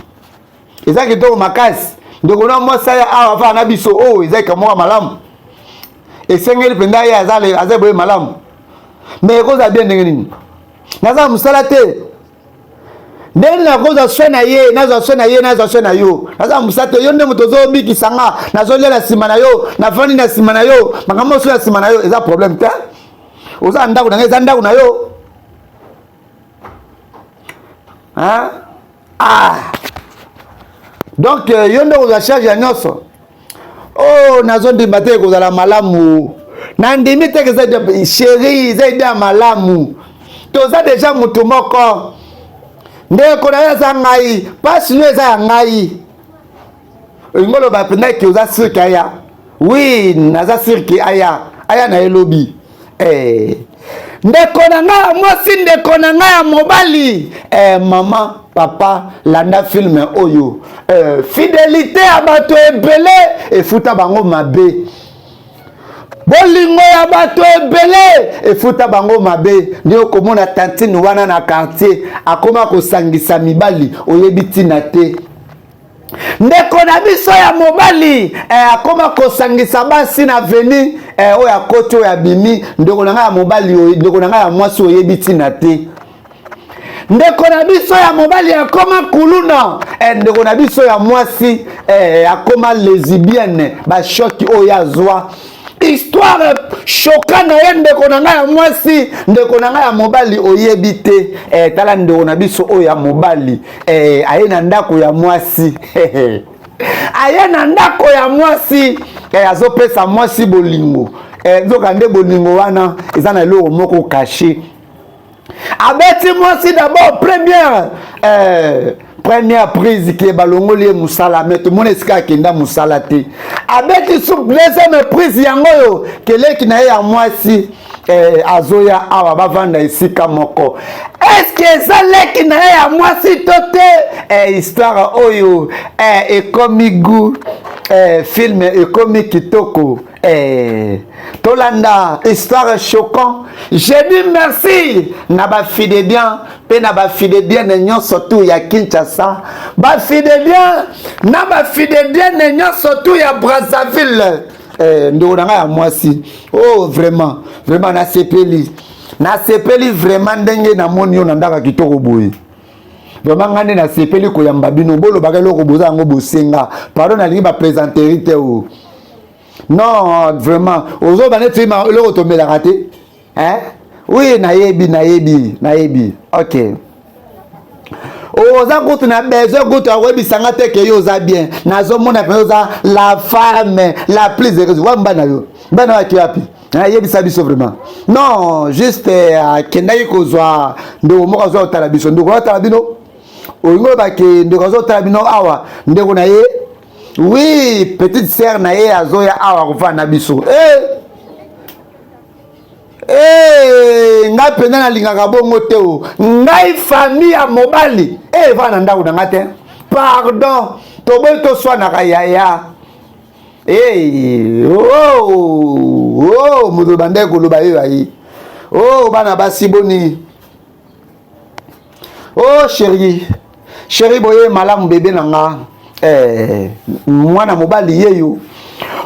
eza kitoko makasi ndeko na mwasi aya awa afaa na biso oh eza likambo malamu esengeli mpenza ye aza boye malamu mais ekozala bien ndenge nini naza mosala te ndenge nini nakozwa soin na ye nazwa soin na ye nazwa soin na yo naza mosala te yo nde moto ozobikisa nga nazolia na nsima na yo nafandi na nsima na yo makambo mosusu na nsima na yo eza problème te oza na ndako na ngai eza ndako na yo ah donc euh, yo nde okozwa charge ya nyonso oh nazondima te ekozala malamu nandimi te eza chéri eza ide ya malamu toza deja motu moko ndeko na yo aza ngai mpasi no eza ya ngai olingi oloba mpenza ke oza sirke aya wi naza sirke aya aya na ye lobi eh. ndeko na ngai ya mwasi ndeko na ngai ya mobali eh, mama papa landa filme oyo eh, fidelite ya bato ebele efuta bango mabe bolingo ya bato ebele efuta bango mabe nde okomona tantine wana na quartier akoma kosangisa mibali oyebi ntina te ndeko na biso ya mobali eh, akoma kosangisa basi na veni eh, oyo akoti oyo abimi ndeko na ngai ya mobali ndeko na ngai ya mwasi oyebi ntina te ndeko na biso ya mobali akoma kuluna eh, ndeko na biso ya mwasi eh, akoma lesibienne bashoki oyo azwa histoire choka na ye ndeko na ngai ya mwasi ndeko na ngai ya mobali oyebi te eh, tala ndeko na biso oyo ya mobali eh, aye na ndako ya mwasi aye na ndako ya mwasi eh, azopesa mwasi bolingo eh, nzoka nde bolingo wana eza na eloko moko kashe abeti mwasi d'abord première eh, première prise ke balongoli ye mosala me tomoni esika akenda mosala te abeti su deuxième prise yango oyo keleki na ye ya mwasi eh, azoya awa bavanda esika moko eske eza leki na ye ya mwasi to te eh, histoire oyo eh, ekomi gout eh, film ekomi kitoko eh, tolanda histoire choquant je dis merci na bafidedien mpe na bafidedienne nyonso tu ya kinshasa bafidedien na bafidedienne nyonso tu ya brazzaville eh, ndeko na ngai ya mwasi oh vraiment vraiment nasepeli nasepeli vraiment ndenge namoni yo na ndaka kitoko boye vraiment ngai nde nasepeli koyamba bino bolobaka eloko boza yango bosenga pardon nalingi baplaisanterie te o oh. non vraiment ozoba neti eloko tomelaka te hein? oui nayebi nayebi nayebi ok oza kutu na besoin kutu akoyebisa nga te ke yo oza bien nazomona mpenza oza la femme la plus heureuse wa mobali na yo mobali na yo ake wapi ayebisa biso vraiment non juste eh, akendaki kozwa ndeko moko azwa kotala biso ndeko azotala bino olingi oloba ke ndeko azotala bino awa ndeko na ye oui petite sœur na ye azoya awa kofanda na biso eh! Hey, eh, ngai mpenza nalingaka bongo te o ngai famille ya mobali eh, evanda na ndako na ngai te pardon toboyi toswanaka yaya hey, oh, oh, moto bandaki koloba ye ayi oh, bana basi boni oh chérie chérie boye malamu bebe na nga eh, mwana mobali yeyo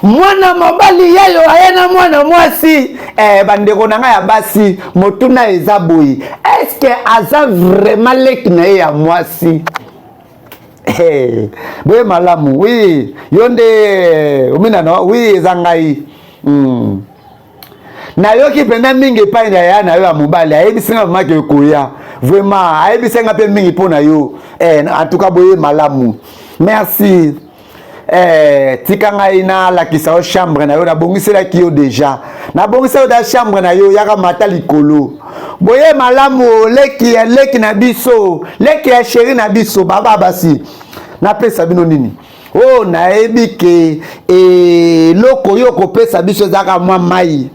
mwana mobali yeyo aye na mwana mwasi eh, bandeko na ngai ya basi motuna eza boye eske aza vraiment leki na ye ya mwasi eh, boye malamu wi yo nde ominano wi eza ngai mm. nayoki mpenza mingi epai na yaya na yo ya mobali ayebisi nga mama ke ekoya Vraiment ayebisa nga mpe mingi mpo na yo. Eh, en tout cas boye malamu. Merci. Eh, tika ngai nalakisa yo chambre na yo, nabongiselaki yo deja, nabongisela yo da chambre na yo, yaka mata likolo. Boye malamu, leki ya leki na biso, leki ya sheri na biso, baba basi, napesa bino nini? Oyo oh, nayebi ke eloko oyo okopesa biso ezalaka mwa mai.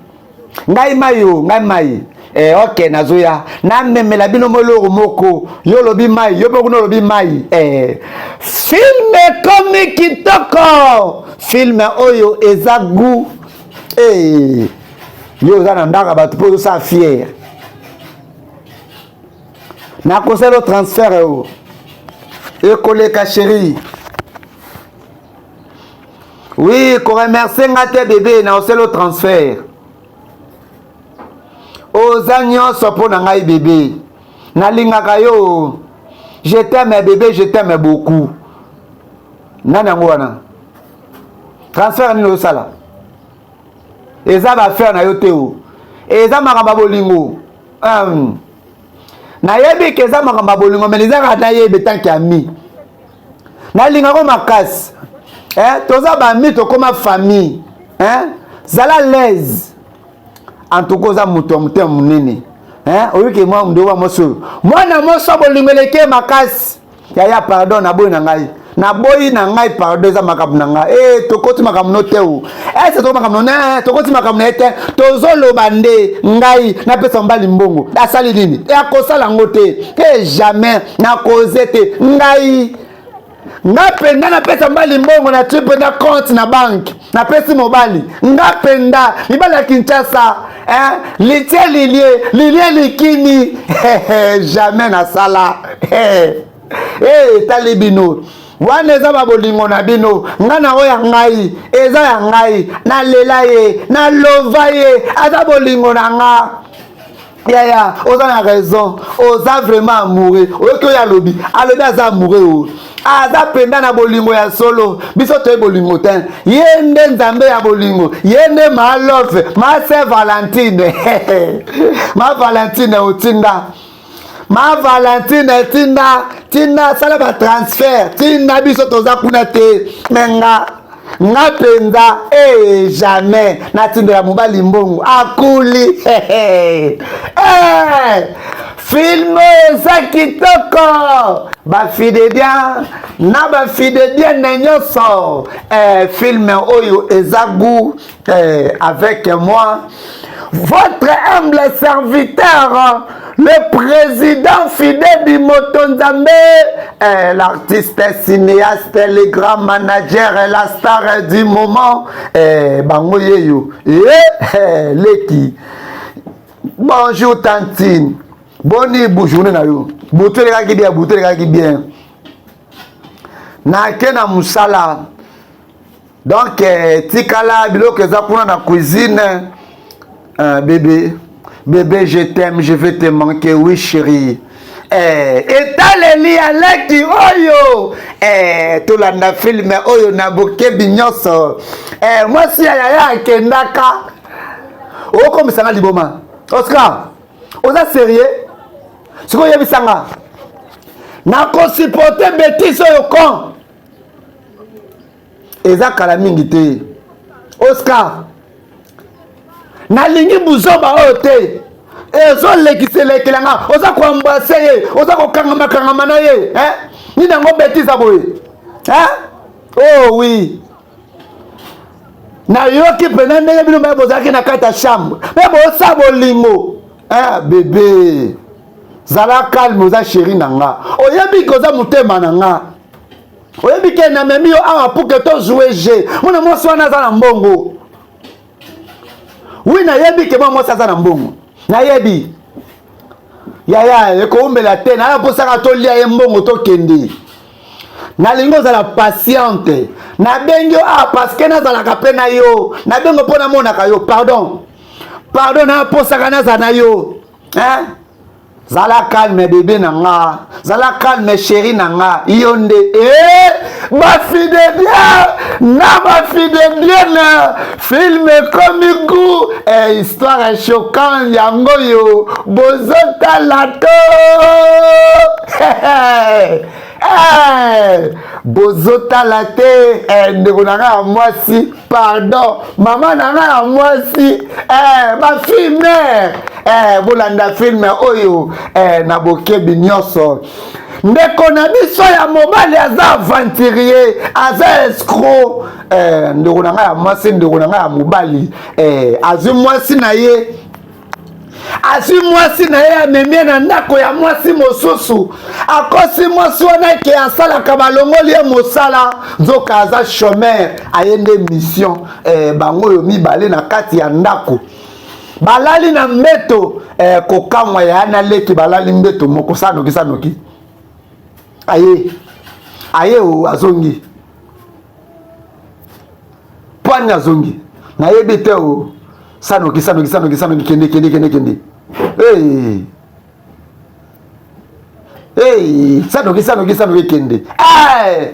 Ngai mai o, ngai mai. Eh, ok, nazoya namemela bino moloko moko. Yo olobi mai, yo mpe kuna olobi mai. Eh, filme ekomi kitoko, filme oyo eza gout. Eh, yo oza na ndako ya bato mpo ozosala fiere. Nakosala transfert oyo ekoleka chérie. Oui, koremercie nga te bebe, na osala transfert. Oza nyonso mpo na ngai bebe, nalingaka yo. Je t'aime bébé, je t'aime beaucoup. Nani yango wana? Transfert nini ozosala? Eza baaffaire na yo te o, eza makambo ya bolingo. Nayebi ke eza makambo ya bolingo, me ezaka nayebi tanke ami, nalingako makasi. Eh, toza bami, tokóma famille. Eh? Zala l'aise. En tout cas oza moto ya motema monene. Eh? Oyoki mwa ndeko wa mwasi oyo, mwana mwasi ya bolingo eleki makasi. Yaya, pardon, naboyi na ngai, naboyi na ngai, pardon, eza makambo na ngai. E, tokoti makambo no te o, ese tokoti makambo no, tokoti makambo na ye te. Tozoloba nde ngai napesa mobali mbongo, asali nini? Akosala yango te, e jamais nakoze te. Ngai nga mpenza napesa mobali mbongo, natie mpenza compte na banke, napesi mobali. Nga mpenza mibali ya Kinshasa, eh, litie lilie lilie likini, jamais nasala. Etali bino wana, eza babolingo na bino. Nga na oyo ya ngai eza ya ngai, nalela ye, nalova ye, aza bolingo na nga. Yaya, oza na raison, oza vraiment amoureux. Oyoki oyo alobi? Alobi aza amoureux oyo aza mpenza na bolingo ya solo. Biso toye bolingo te, ye nde Nzambe ya bolingo, ye nde ma love, ma Saint Valentine. Ma Valentine otinda, ma Valentine tinda, tinda, sala batransfert, tinda, biso toza kuna te. Me nga nga mpenza e jamais natindela mobali mbongo akuli. Eh, filme eza kitoko, bafidedian na bafidienne nyonso. Eh, filme oyo eza goût. Eh, avec moi, votre humble serviteur, le président fidèle du Moto Nzambe, eh, l'artiste cinéaste, le grand manager, la star du moment, eh, bango yeyo, eh, eh, leki. Bonjour tantine, boni journée na yo, butu elekaki bien, butu elekaki bien. Nake na mosala. Donc eh, tikala biloko eza kuna na cuisine. Bébé, bébé, je t'aime, je vais te manquer. Oui chérie. Eh, etaleli ya leki oyo. Eh, tolanda filme oyo na bokebi nyonso. Eh, mwasi ya yaya akendaka okomisanga liboma. Oscar, oza sérieux? Sikoyo oyebisanga, nakosupporte betise oyo con eza kala mingi te. Oscar, nalingi buzoba oyo te, ezolekisa nga. Oza koembrasse ye, oza kokangamakangama na ye, eh? Nini yango betise boye, eh? Oh oui, nayoki mpenza ndenge bino baye bozalaki na kati ya chambre mpe bosa bolingo. Eh, bebe, zala calme, oza chéri na nga, oyebi ke oza motema na nga, oyebi ke namemi yo awa pour ke tojoue jeu. Mwana mwasi wana aza na mbongo. Oui, nayebi ke mwana mwasi aza na mbongo, nayebi. Yaya, ekoumbela te, naya mposaka tolia ye mbongo, tokende. Nalingi ozala patiente. Nabengi yo awa parce que nazalaka mpe na yo, nabengi mpo namonaka yo. Pardon, pardon, naposaka nazala na yo, hein? Zala calme bebe na nga, zala calme chérie na nga, yo nde eh ba fille de bien na ba fille de bien film ekomi goût eh, histoire choquant yango yo bozotala to eh, bozotala te eh, ndeko na nga ya mwasi pardon mama na nga ya mwasi eh, bafille mare eh, bolanda filme oyo eh, na bokebi nyonso ndeko na biso ya mobali aza aventurier aza escro eh, ndeko na ngai ya mwasi ndeko na ngai ya mobali eh, azwi mwasi na ye azwi mwasi na ye amemi ye na ndako ya mwasi mosusu akosi mwasi wana eke asalaka balongoli ye mosala nzoka aza chômeur aye nde mission eh, bango oyo mibale na kati ya ndako balali na mbeto eh, kokamwa ya na leki balali mbeto moko sanoki sanoki aye aye o azongi pwani azongi nayebi te o sanoki sanoki sanoki sanoki kende kende kende kende hey. Hey, sanoki sanoki sanoki kende hey.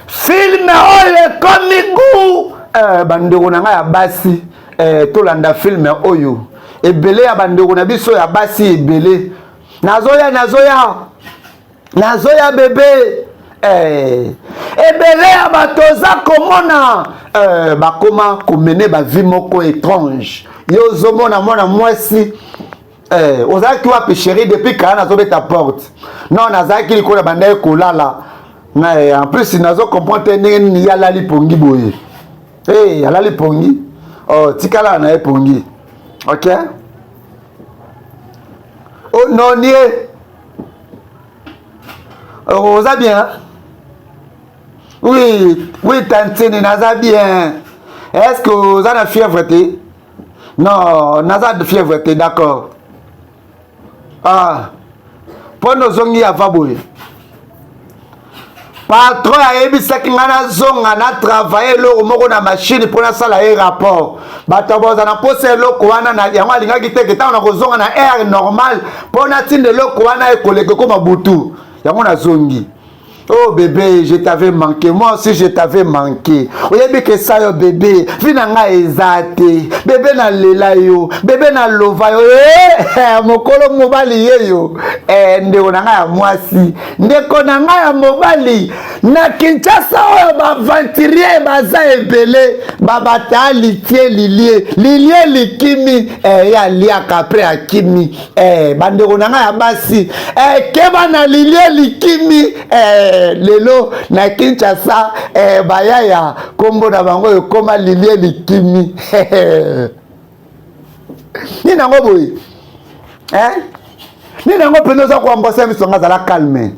Filme oyo ekomi gu eh, bandeko na ngai ya basi eh, tolanda filme oyo ebele ya bandeko na biso ya basi ebele nazoya nazoya nazoya bebe eh, ebele ya bato oza komona eh, bakoma komene bavi moko étrange yo ozomona mwana mwasi eh, ozalaki wapi chéri depuis kala nazobeta porte non nazalaki likolo na bandaki kolala na eh, en plus nazo comprendre te ndenge nini ye alali pongi boye hey, eh, alali pongi oh, tikala na ye pongi ok ononi oh, ye oza bien oui oui tantine naza bien est ce que oza na fièvre te non naza fièvre te d'accord ah mpo nozongi ava boye patron ayebisaki ngai nazonga na travaille eloko moko na mashine mpo nasala ye rapport bato baza na mposa eloko wana yango alingaki te ke ntango nakozonga na aire normale mpo natinda eloko wana ekoleka ekoma butu yango nazongi Oh bébé, je t'avais manqué. Moi aussi, je t'avais manqué. Oyebi ke ça yo bébé, vi na nga eza te. Bébé na lela yo, bébé na lova yo. Eh, mokolo mobali ye yo. Eh, ndeko na nga ya mwasi, ndeko na nga ya mobali. Na Kinshasa oyo ba aventurier baza ebele, ba bata litie lilie, lilie likimi, eh ya liaka après akimi. Eh, bandeko na ngai ya basi eh, keba na lilie likimi eh, lelo na Kinshasa eh, bayaya kombo na bango ekoma lilie likimi nini yango boye eh? nini yango mpenza oza koambrase miso nga azala calme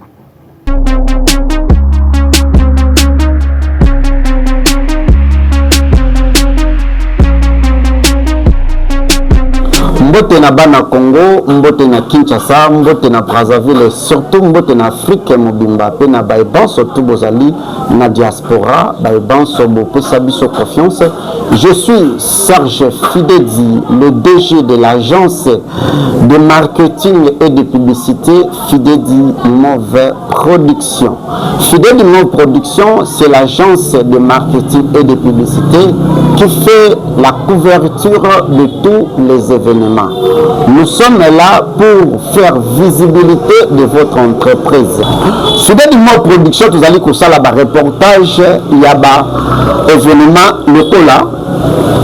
Mbote na bana Congo, mbote na Kinshasa, mbote na Brazzaville, surtout mbote na Afrique mobimba pe na baye banso tout bozali na diaspora, baye banso bopesa biso confiance. Je suis Serge Fidedi, le DG de l'agence de marketing et de publicité Fidedi Move Production. Fidedi Move Production, c'est l'agence de marketing et de publicité qui fait la couverture de tous les événements. Nous sommes là pour faire visibilité de votre entreprise. Fidedi Move Production, tozali kosala ba reportage ya ba événement lokola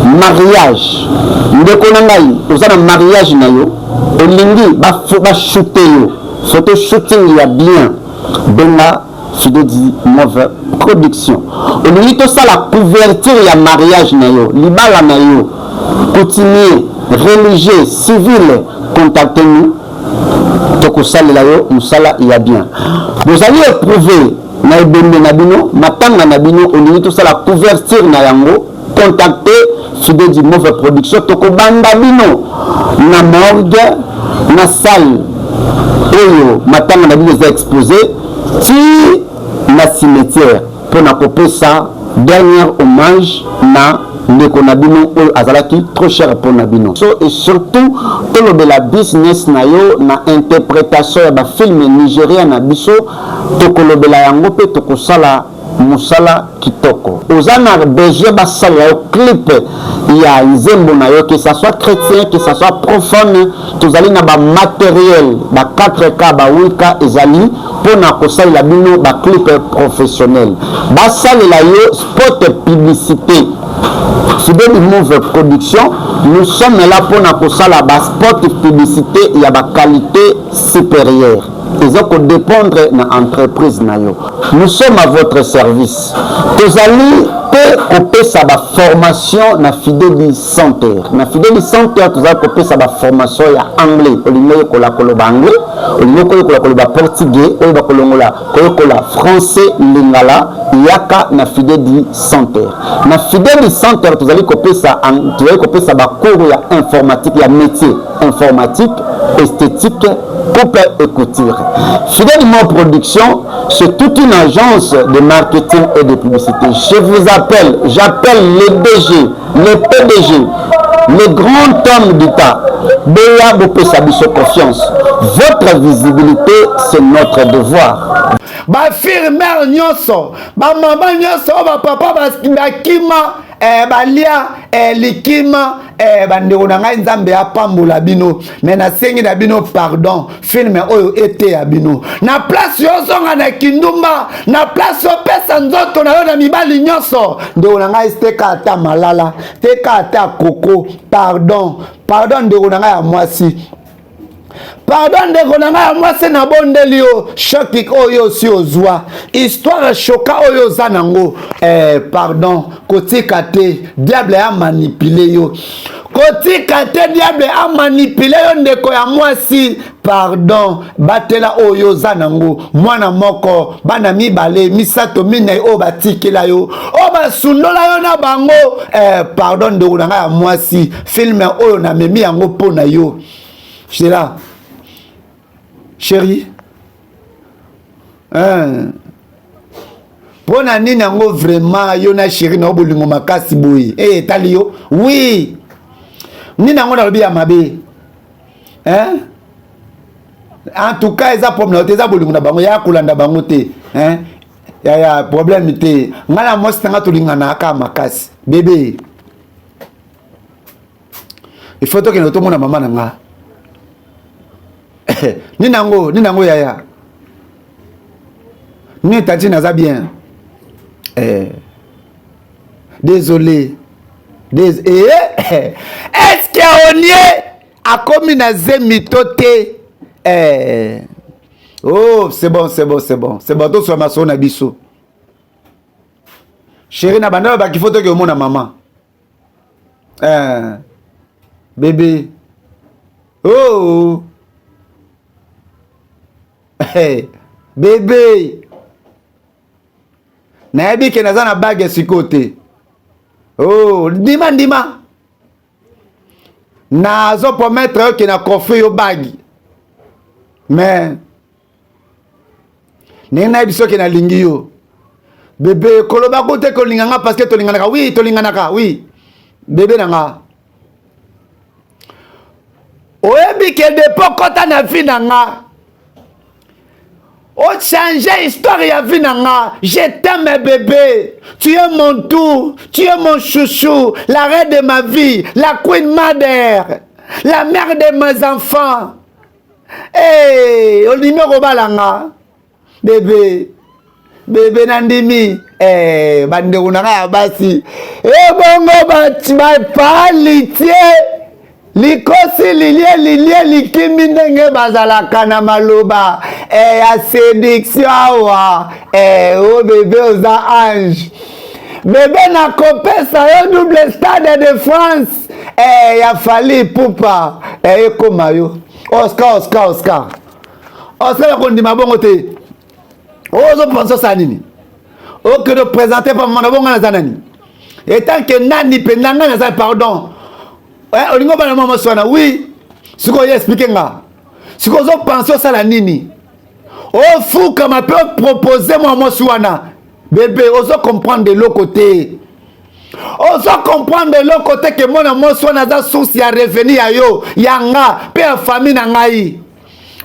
mariage. Ndeko na ngai, oza na mariage na yo, olingi ba shoote yo photo shooting ya bien, benga Fidedi Move Production. Olingi tosala couverture ya mariage na yo, libala na yo, coutumier, religieux, civil, contactez-nous, tokosalela yo mosala ya bien. Bozali éprouvé na ebembe na bino, matanga na bino, olingi tosala couverture na yango, contactez Fidedi Move Production. Tokobanda bino na morgue, na salle oyo matanga na bino eza exposé, ti na cimetière mpona kopesa dernier hommage na ndeko na bino oyo azalaki trop cher mpo na bino. So et surtout tolobela business na yo na interpretation ya ba film Nigeria na biso, tokolobela yango mpe tokosala mosala kitoko. Oza na besoin basalela yo clip ya nzembo na yo, que ça soit chretien, que ça soit profane, tozali na ba materiel ba 4K, ba 8K ezali mpo na kosalela bino ba clip professionnel. Basalela yo spot publicité. Fideli Move Production, nous sommes là mpo na kosala ba spot publicité ya ba qualité supérieure. Eza ko dépendre na entreprise na yo. Nous sommes à votre service. Tozali pe kopesa ba formation na Fideli Center. Na Fideli Center tozali kopesa ba formation ya anglais. Olingi oyekola koloba anglais, olingi koyekola koloba portugais, oyeba kolongola koyekola français, lingala, yaka na Fideli Center. Na Fideli Center tozali kopesa tozali kopesa ba cours ya informatique ya métier informatique, esthétique, coupe et couture. Fidèle Mo Production, c'est toute une agence de marketing et de publicité. Je vous appelle, j'appelle les DG, les PDG, les grands hommes d'État. Boya bopesa biso confiance. Votre visibilité, c'est notre devoir. Ba firmeur nyonso, ba mama nyonso, ba papa bakima, eh, balia eh, likima eh, bandeko na ngai, Nzambe apambola bino. Me nasengi na bino pardon, film oyo eteya bino. Na place yozonga na kindumba, na place opesa nzoto na yo na mibali nyonso, ndeko na ngai, teka ata malala, teka ata koko. Pardon, pardon, ndeko na ngai ya mwasi, pardon, ndeko na ngai ya mwasi, nabondeli yo. Choc oyo osi ozwa, histoire choquante oyo oza nango, pardon, kotika te diable amanipuler yo. Kotika te diable amanipuler yo, ndeko ya mwasi. Pardon, batela oyo oza nango, mwana moko, bana mibale, misato, minei, oyo batikela yo, oyo basundola yo na bango. Pardon, ndeko na ngai ya mwasi, film oyo namemi yango mpo na yo. Sheila, chérie, hein? Mpo na nini yango vraiment yo na chéri na yo bolingo makasi boye? E etali yo, oui. Nini yango nalobi ya mabe, hein? En tout cas, eza problème na yo te, eza bolingo na bango, ya kolanda bango te, hein? Yaya, problème te. Ngai na mwasi nanga tolingana kaka makasi. Bébé, il faut tokende tomona mama na nga. Nini yango, nini yango, yaya? Nini, tantine? Naza bien, eh. Désolé. Dés eh? Est-ce que onie akomi na zemi to te, eh? Oh, c'est bon, c'est bon, c'est bon, c'est bon. Toswa masolo na biso, chéri. Na banda baki faut toke omona mama, eh. Bébé, oh, hey, bébé, nayebi ke naza na bague sikoyo te. Oh, ndima, ndima, nazo promettre yo ke na coffre yo bague, mais ndenge nayebi soki nalingi yo, bébé, koloba ko te kolinga nga, parce que tolinganaka. Oui, tolinganaka, oui, bébé na nga. Oyebi ke depuis okɔta na vie na nga, ochange histoire ya vie na nga. Je t'aime, bébé, tu es mon tout, tu es mon chouchou, la reine de ma vie, la queen mother, la mère de mes enfants. Hey, olimi okobala nga, bébé, bébé, nandimi. Eh, bandeko na ngai ya basi, ebongo bapali tie likosi lilie lilie likimi ndenge bazalaka na maloba eh, ya séduction awa. Eh, o bébé, oza ange. Bébé, nakopesa yo double Stade de France, eh, ya Fally Ipupa, eh, ekoma yo Oscar, Oscar, Oscar, Oscar. Bakondima bongo te. Ozopense osala nini? Okende oprésente pa mama na bongo, naza nani etant que nani mpenza? Ngai naza, pardon, olingi obana mwa mwasi wana? Oui. Sikoyo oye expliquer nga, sikoyo ozopense osala nini? Ofukama mpe opropose mwa mwasi wana? Bébé, ozo comprendre eloko te. Ozo comprendre eloko te ke mwana mwasi wana aza source ya revenu ya yo, ya nga mpe ya famille na ngai.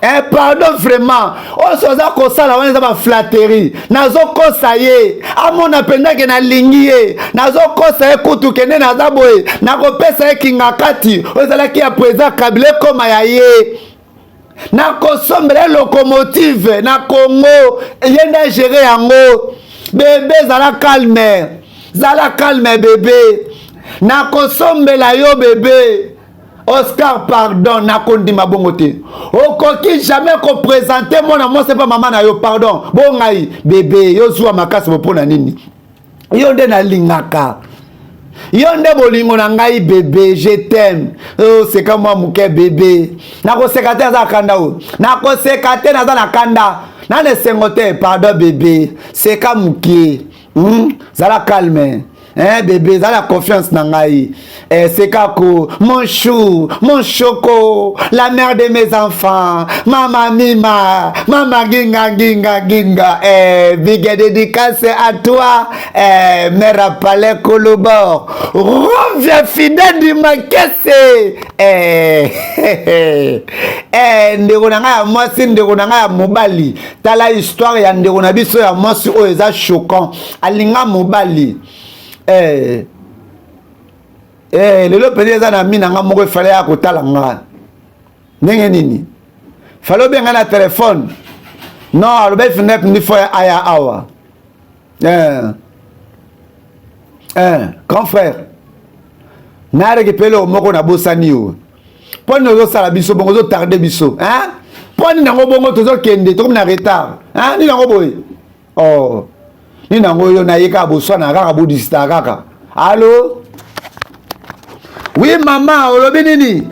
Eh, pardon vraiment, oyo oza kosala wana eza baflatterie. Nazokosa ye amona mpenza ke nalingi ye, nazokosa ye kutu kende naza boye, nakopesa ye kingakati oyo ezalaki ya président Kabila ekoma ya ye, nakosombela ye locomotive na Congo, ye nde agere yango. Bebe, zala calme, zala calme bebe, nakosombela yo bebe. Oscar, pardon, nakondima bongo te. Okoki jamais koprésenter mwana mwasi mpa mama na yo. Pardon, bo ngai bebe, yo zuwa makasi bo mpo na nini? Yo nde nalingaka, yo nde bolingo na ngai bebe, je t'aime. Oseka mwa moke bebe. Nakoseka te, aza na kanda oyo, nakoseka te, naza na kanda, nana esengo te. Pardon bebe, seka moke, Zala calme. Eh, bébé, zala confiance na ngai. Eh, sekako, mon chou, mon choco, la mère de mes enfants, mama Mima, mama Ginga Ginga Ginga. Eh, big dédicace à toi, eh, mère à Palais Kolobor. Reviens fidèle du Makese. Eh, eh, ndeko na ngai ya mwasi, ndeko na ngai ya mobali. Tala histoire ya ndeko na biso ya mwasi oyo eza choquant. Alinga mobali. Eh, eh, lelo mpenza eza na mi na nga moko, efale ya kotala nga ndenge nini, fale obenga na telefone. Non, alobi finep ndi fo aya awa. Eh. Eh, grand frère, nayareki mpe eloko moko nabosani yo. Mpo nini ozosala biso bongo, ozotarde biso, hein? Mpo nini yango bongo tozokende, tokomi na retard, hein? Nini yango boye? Oh, nini yango? Yo naye kaka boswana kaka, bodisita kaka. Allo, oui mama, olobi nini?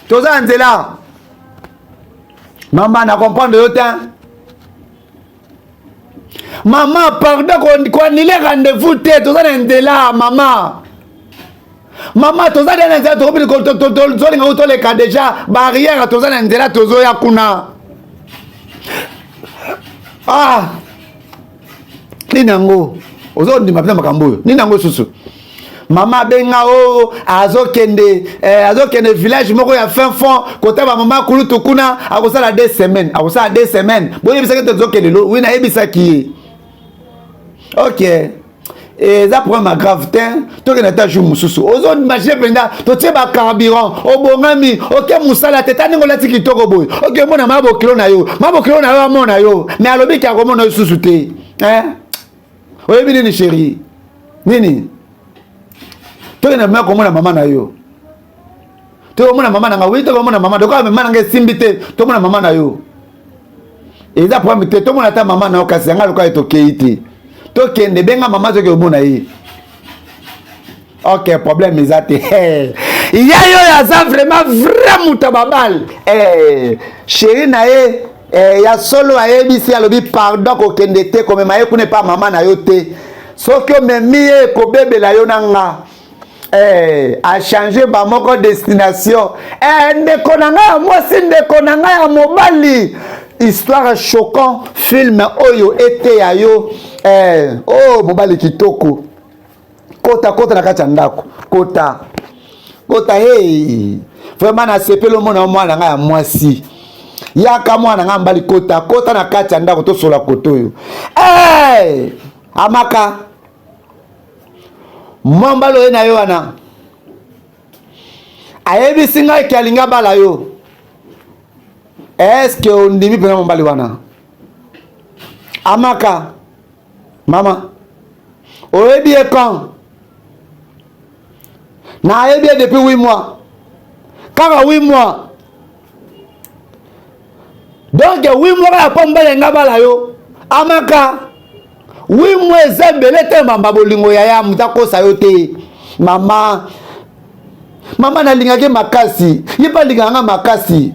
Toza na nzela mama, na comprendre yo te mama. Pardon, koannuler rendez-vous te, toza na nzela mama. Mama, toza deja na nzela, tozolinga toleka déjà barrière, toza na nzela, tozoya kuna. Ah, nini yango? Ozondima mpena makambo oyo? Nini yango susu? Mama abenga o azokende, eh, azokende village moko ya fin fond kota bamama kulutu kuna, akosala 2 semaines, akosala 2 semaines. Boyebisaki tozokende lo? Oui, nayebisaki ye. Ok, eza problème grave te, tokende ata jour mosusu. Ozoimagine mpenza totie bacarburant, obongami, oke mosala te, ta ndenge olati kitoko boye, oke omona ma bokilo na yo, ma bokilo na yo amona yo, mais alobiki akomona yo susu te. Oyebi nini chéri? Nini? Tokende ma komona mama na yo, tokomona mama na nga. Oui, tokomona mama. Dokoa mama na nga esimbi te, tomona mama na yo, eza problème te, tomona ata mama na yo. Kasi yanga lokola tokei te, tokende, benga mama soki omona ye. Ok, problème eza te. Ya yo oyo aza vraiment vrai moto ya babale. Eh, chéri na ye, eh, ya solo ayebisi, alobi pardon, kokende te, komema ye kuna epa mama na yo te. Soki omemi ye, ekobebela yo na nga. Eh, achange bamoko destination. Eh, ndeko na ngai ya mwasi, ndeko na ngai ya mobali, histoire choquant, film oyo eteya yo. Eh, oh, mobali kitoko, kota, kota na kati ya ndako, kota, kota. Hey, vraiment nasepeli omona mwana ngai ya mwasi. Yaka mwana ngai mbali, kota, kota na kati ya ndako, tosola koto oyo. Hey, amaka mwa mbala oye na yo wana, ayebisi ngai ke alingi abala yo. Eske ondimi mpena mobali wana? Amaka, mama, oyebi ye quand? Nayebi ye depuis 8 mois. Kaka 8 mois? Donc 8 mois kaka mpo mobali alingi abala yo? Amaka, 8 mois eza ebele te. Mamba bolingo yaya, moto akosa yo te mama. Mama, nalingaki makasi, ye mpe alingaka nga makasi.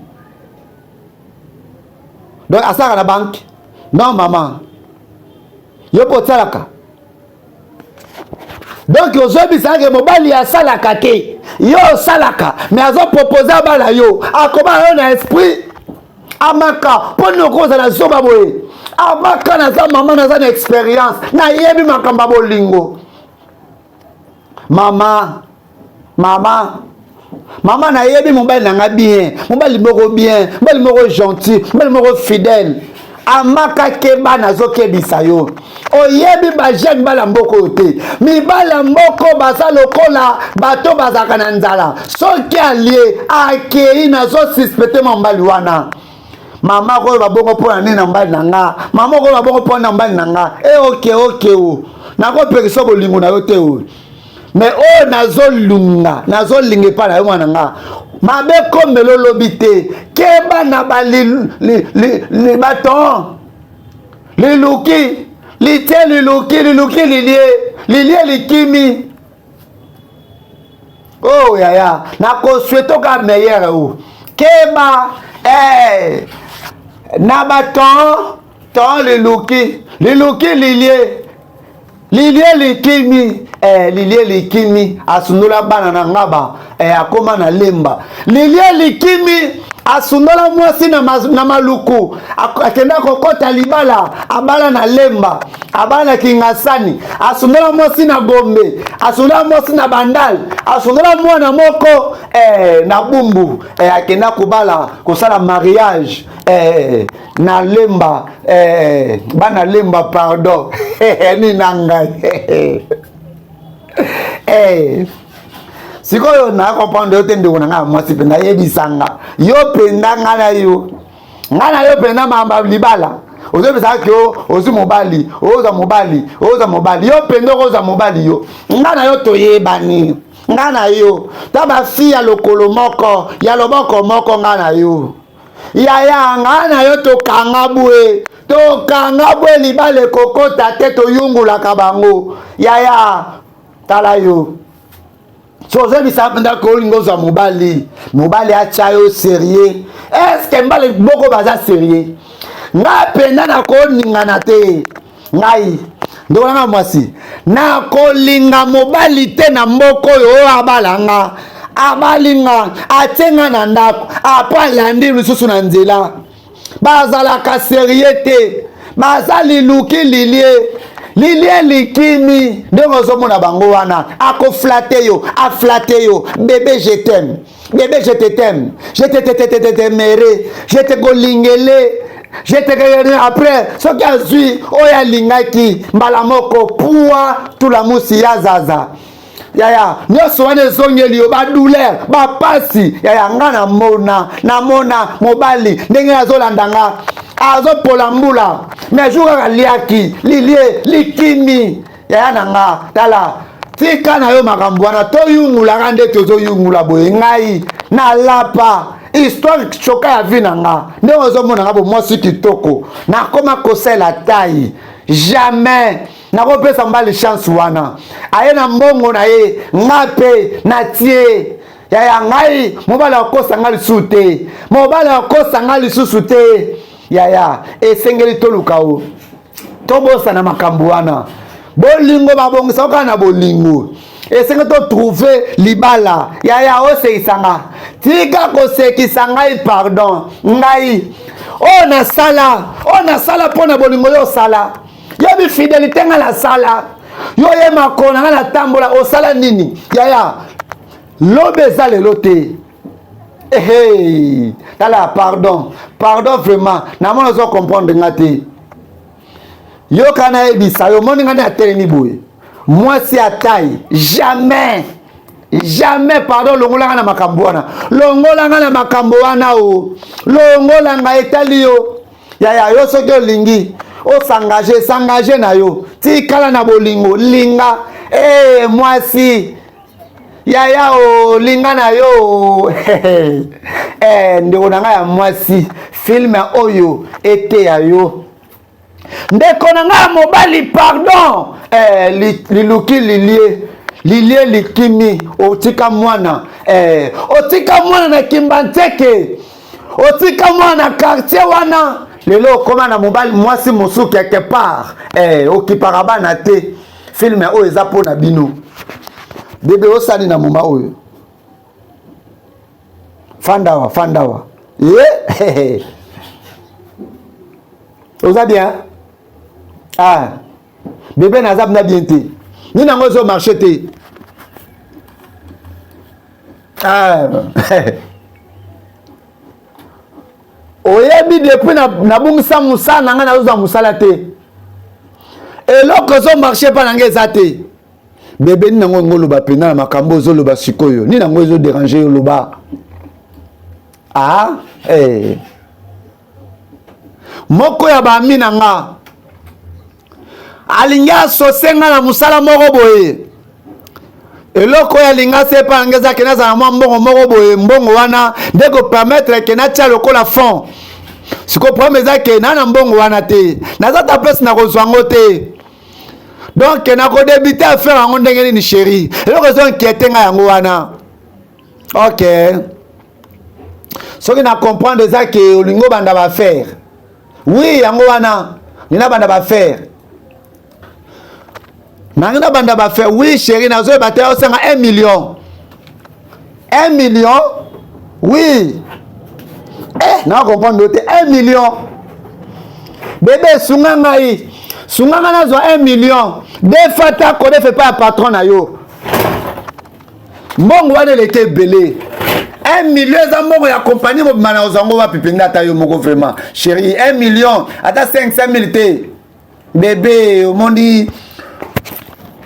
Donc asalaka na banque? Non mama, yo mpo osalaka. Donc ozoyebisaka mobali asalaka te, yo osalaka, mais azopropose abala yo, akoma yo na esprit. Amaka, mpo nini okozala zoba boye? Amaka, naza mama, naza na expérience, nayebi makambo ya bolingo. Mama, mama, mama, nayebi mobali na nga bien, mobali moko bien, mobali moko gentil, mobali moko fidèle. Amaka keba, nazokebisa yo. Oyebi bajeune mibali ya mboka oyo te. Mibali ya mboka baza lokola bato bazalaka na nzala. Soki alie akei, nazosuspecter mwa mobali wana. Mama koyo babongo mpo na nini na mobali na nga? Mama koyo babongo mpo na mobali na nga? E oke oke, o nakopekisa bolingo na yo te o, mais oyo nazolinga, nazolinga epai na yo, mwana nga, mabe komela olobi te. Keba na baton liluki litie, liluki liluki lilie, lilie likimi. Oh yaya, nakosouhaiter ka meilleur o. Keba eh, na baton ton liluki liluki lilie, lilie likimi eh, lilie likimi, asundola bana na ngaba eh, akoma na Lemba. Lilie likimi, asundola mwasi na, na Maluku, akenda kokɔta libala, abala na Lemba, abala na Kingasani, asundola mwasi na Gombe, asundola mwasi na Bandal, asundola mwana moko eh, na Bumbu eh, akenda kobala, kosala mariage eh, na Lemba eh, bana Lemba, pardon, nini na ngai eh. Sikoyo na comprendre yo te, ndeko na ngai ya mwasi mpenza. Yebisanga yo mpenza, ngai na yo, ngai na yo mpenza, mamba libala ozobisaka ke ozwi mobali, ozwa mobali, ozwa mobali. Yo mpenza okozwa mobali? Yo, ngai na yo toyebani. Ngai na yo ta bafi ya lokolo moko, ya loboko moko. Ngai na yo, yaya, ngai na yo tokanga bwe, tokanga bwe, libala ekokota te, toyungulaka bango. Yaya, tala yo, so ozobisa mpenza kolinga ozwa mobali, mobali atya yo sérieux. Est-ce mbala moko baza sérieux? Ngai mpenza nakoningana te. Ngai, ndeko nanga mwasi, nakolinga mobali te na mboka oyo, oyo abala nga, abali nga, atie nga na ndako, apo alandi lisusu na nzela. Bazalaka sérieux te, baza liluki lilie, lilie likimi. Ndenge ozomona bango wana, akoflatter yo, aflatter yo: "Bébé, je t'aime, bébé, je te t'aime, je te te te te t'aimerai, je te kolingele, je te." Après, soki azwi oyo alingaki, mbala moko puwa tulamusi ya zaza. Yaya, nyonso wana ezongeli yo badouleur, bapasi. Yaya, nga namona, namona mobali ndenge azolanda nga, azopola mbula, mais jour kaka liaki lilie likimi. Yaya na nga, tala, tika na yo makambo wana, toyungulaka nde tozoyungula boye. Ngai nalapa histoire choka ya vie na nga. Ndenge ozomona nga bo mwasi kitoko, nakoma kosala tai, jamais nakopesa mobali chance wana. Aye na mbongo na ye, nga mpe natie. Yaya, ngai mobali akosa nga lisusu te, mobali akosa nga lisusu te. Yaya, esengeli toluka o tobosana makambo wana. Bolingo babongisa kaka na bolingo, esengeli totrouver libala. Yaya, osekisa tika kosekisa ngai, pardon. Ngai oyo nasala, oyo nasala mpo na bolingo, yo osala yo bifidélité, ngai nasala yo ye makolo na ngai natambola. Osala nini, yaya? Lobi eza lelo te. Ehe, tala, pardon, pardon, vraiment, namoni ozo comprendre nga te. Yoka, nayebisa yo, omoni nga nde atelemi boye, mwasi atai, jamais, jamais, pardon, longolanga na makambo wana, longolanga na makambo wana o, longolanga. Etali yo, yaya. Yo soki olingi os'engager, s'engager na yo, tikala na bolingo, linga e mwasi. Yaya, olinga na yo eh, ndeko na ngai ya mwasi, film oyo eteya yo. Ndeko na ngai ya mobali, pardon eh, liluki lilie, lilie likimi, otika mwana eh, otika mwana na Kimbanseke, otika mwana na quartier wana. Lelo okóma na mobali, mwasi mosusu quelque part eh, okipaka bana te. Film oyo eza mpo na bino. Bébé, osali na moma oyo, fandawa, fandawa ye, oza bien? Ah bébé, naza mpenza bien te. Nini yango ezomarcher te? Ah. Oyebi depuis nabungisa mosala na ngai, nazozwa mosala te, eloko ezomarche mpa na ngai eza te. Bebe, nini yango oloba mpenza na makambo ozoloba sikoyo? Nini yango ezoderange yo? Loba. Ah, eh. Moko ya baami na nga alingi asose nga na mosala moko boye. Eloko oyo alingi ase epai na nga eza ke nazala mwa mbongo moko boye. Mbongo wana nde kopermettre ke natia lokola fond. Sikoyo problème eza ke na mbongo wana te, naza ta place na kozwa yango te. Donc nakodebute affaire yango ndenge nini? Chéri, eloko ezo inquiéter ngai yango wana. Ok, soki na comprendre, eza ke olingi obanda baaffaire. Oui, yango wana nina banda baaffaire nangi, nabanda baaffaire. Oui chéri, nazoyeba te, osanga 1 million, 1 million. Oui, eh, na comprendre te. 1 million, bebe, sunga ngai, sunga ngai nazwa 1 million. Defa ta kodefa epai ya patron na yo. Mbongo wana eleki ebele. 1 million eza mbongo ya kompagnie mobima. Na ozwa yango wapi mpenza? Ata yo moko vraiment, chéri, 1 million ata 500 000 te. Bebe, omoni,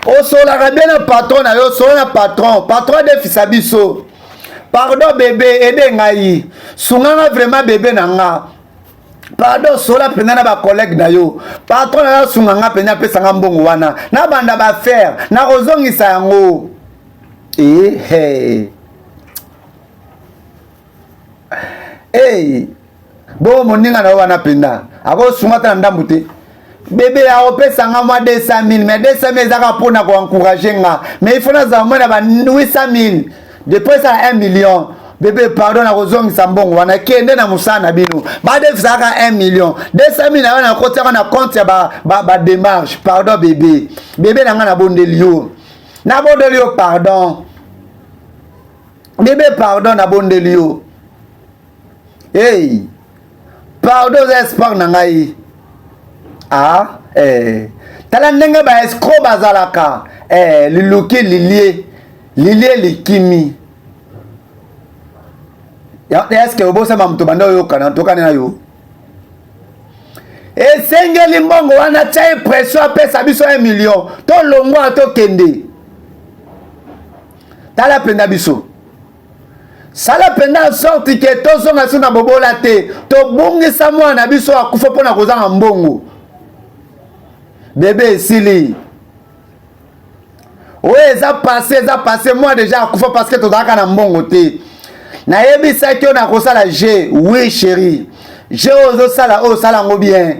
osolaka bien na patron na yo, osola na patron, patron adefisa biso. Pardon bebe, aide ngai, sunganga vraiment bebe na nga. Pardon, sola mpenza na bacollègue na yo, patron na yo asunga nga mpenza, apesanga mbongo wana, nabanda baaffaire, nakozongisa yango. Ehe, hey. Bo moninga na yo wana mpenza akosunga ata na ndambu te. Bebe, akopesa nga mwa 200 000, mais 200 000 ezaka mpona koencourage nga, mais il faut nazala mwa na ba 800 000 depuis esala 1 million. Bebe, pardon, nakozongisa mbongo wana. Kende na mosala na bino, badefisaka 1 million, 200 000 na yo nakotiaka na compte ya badémarche. Pardon bebe, bebe na nga, nabondeli yo, nabondeli yo, pardon bebe, pardon, nabondeli yo. Hey, pardon, oza espoir na ngai. Ah, eh. Tala ndenge baescroc bazalaka, eh, liluki lilie lilie likimi. Eske obosama moto banda oyokana tokani na yo? Esengeli mbongo wana, tia ye pression, apesa biso 1 million, tolongwa, tokende. Tala mpenza biso, sala mpenza sorte ke tozonga so na bobola te. Tobungisa mwana na biso, akufa mpona kozanga mbongo. Bebe, esili oyo eza passé, eza passé. Moi déjà akufa parce que tozalaka na mbongo te. Nayebisaki oyo nakosala. Je, oui chéri, je oyo ozosala, oyo osala yango bien.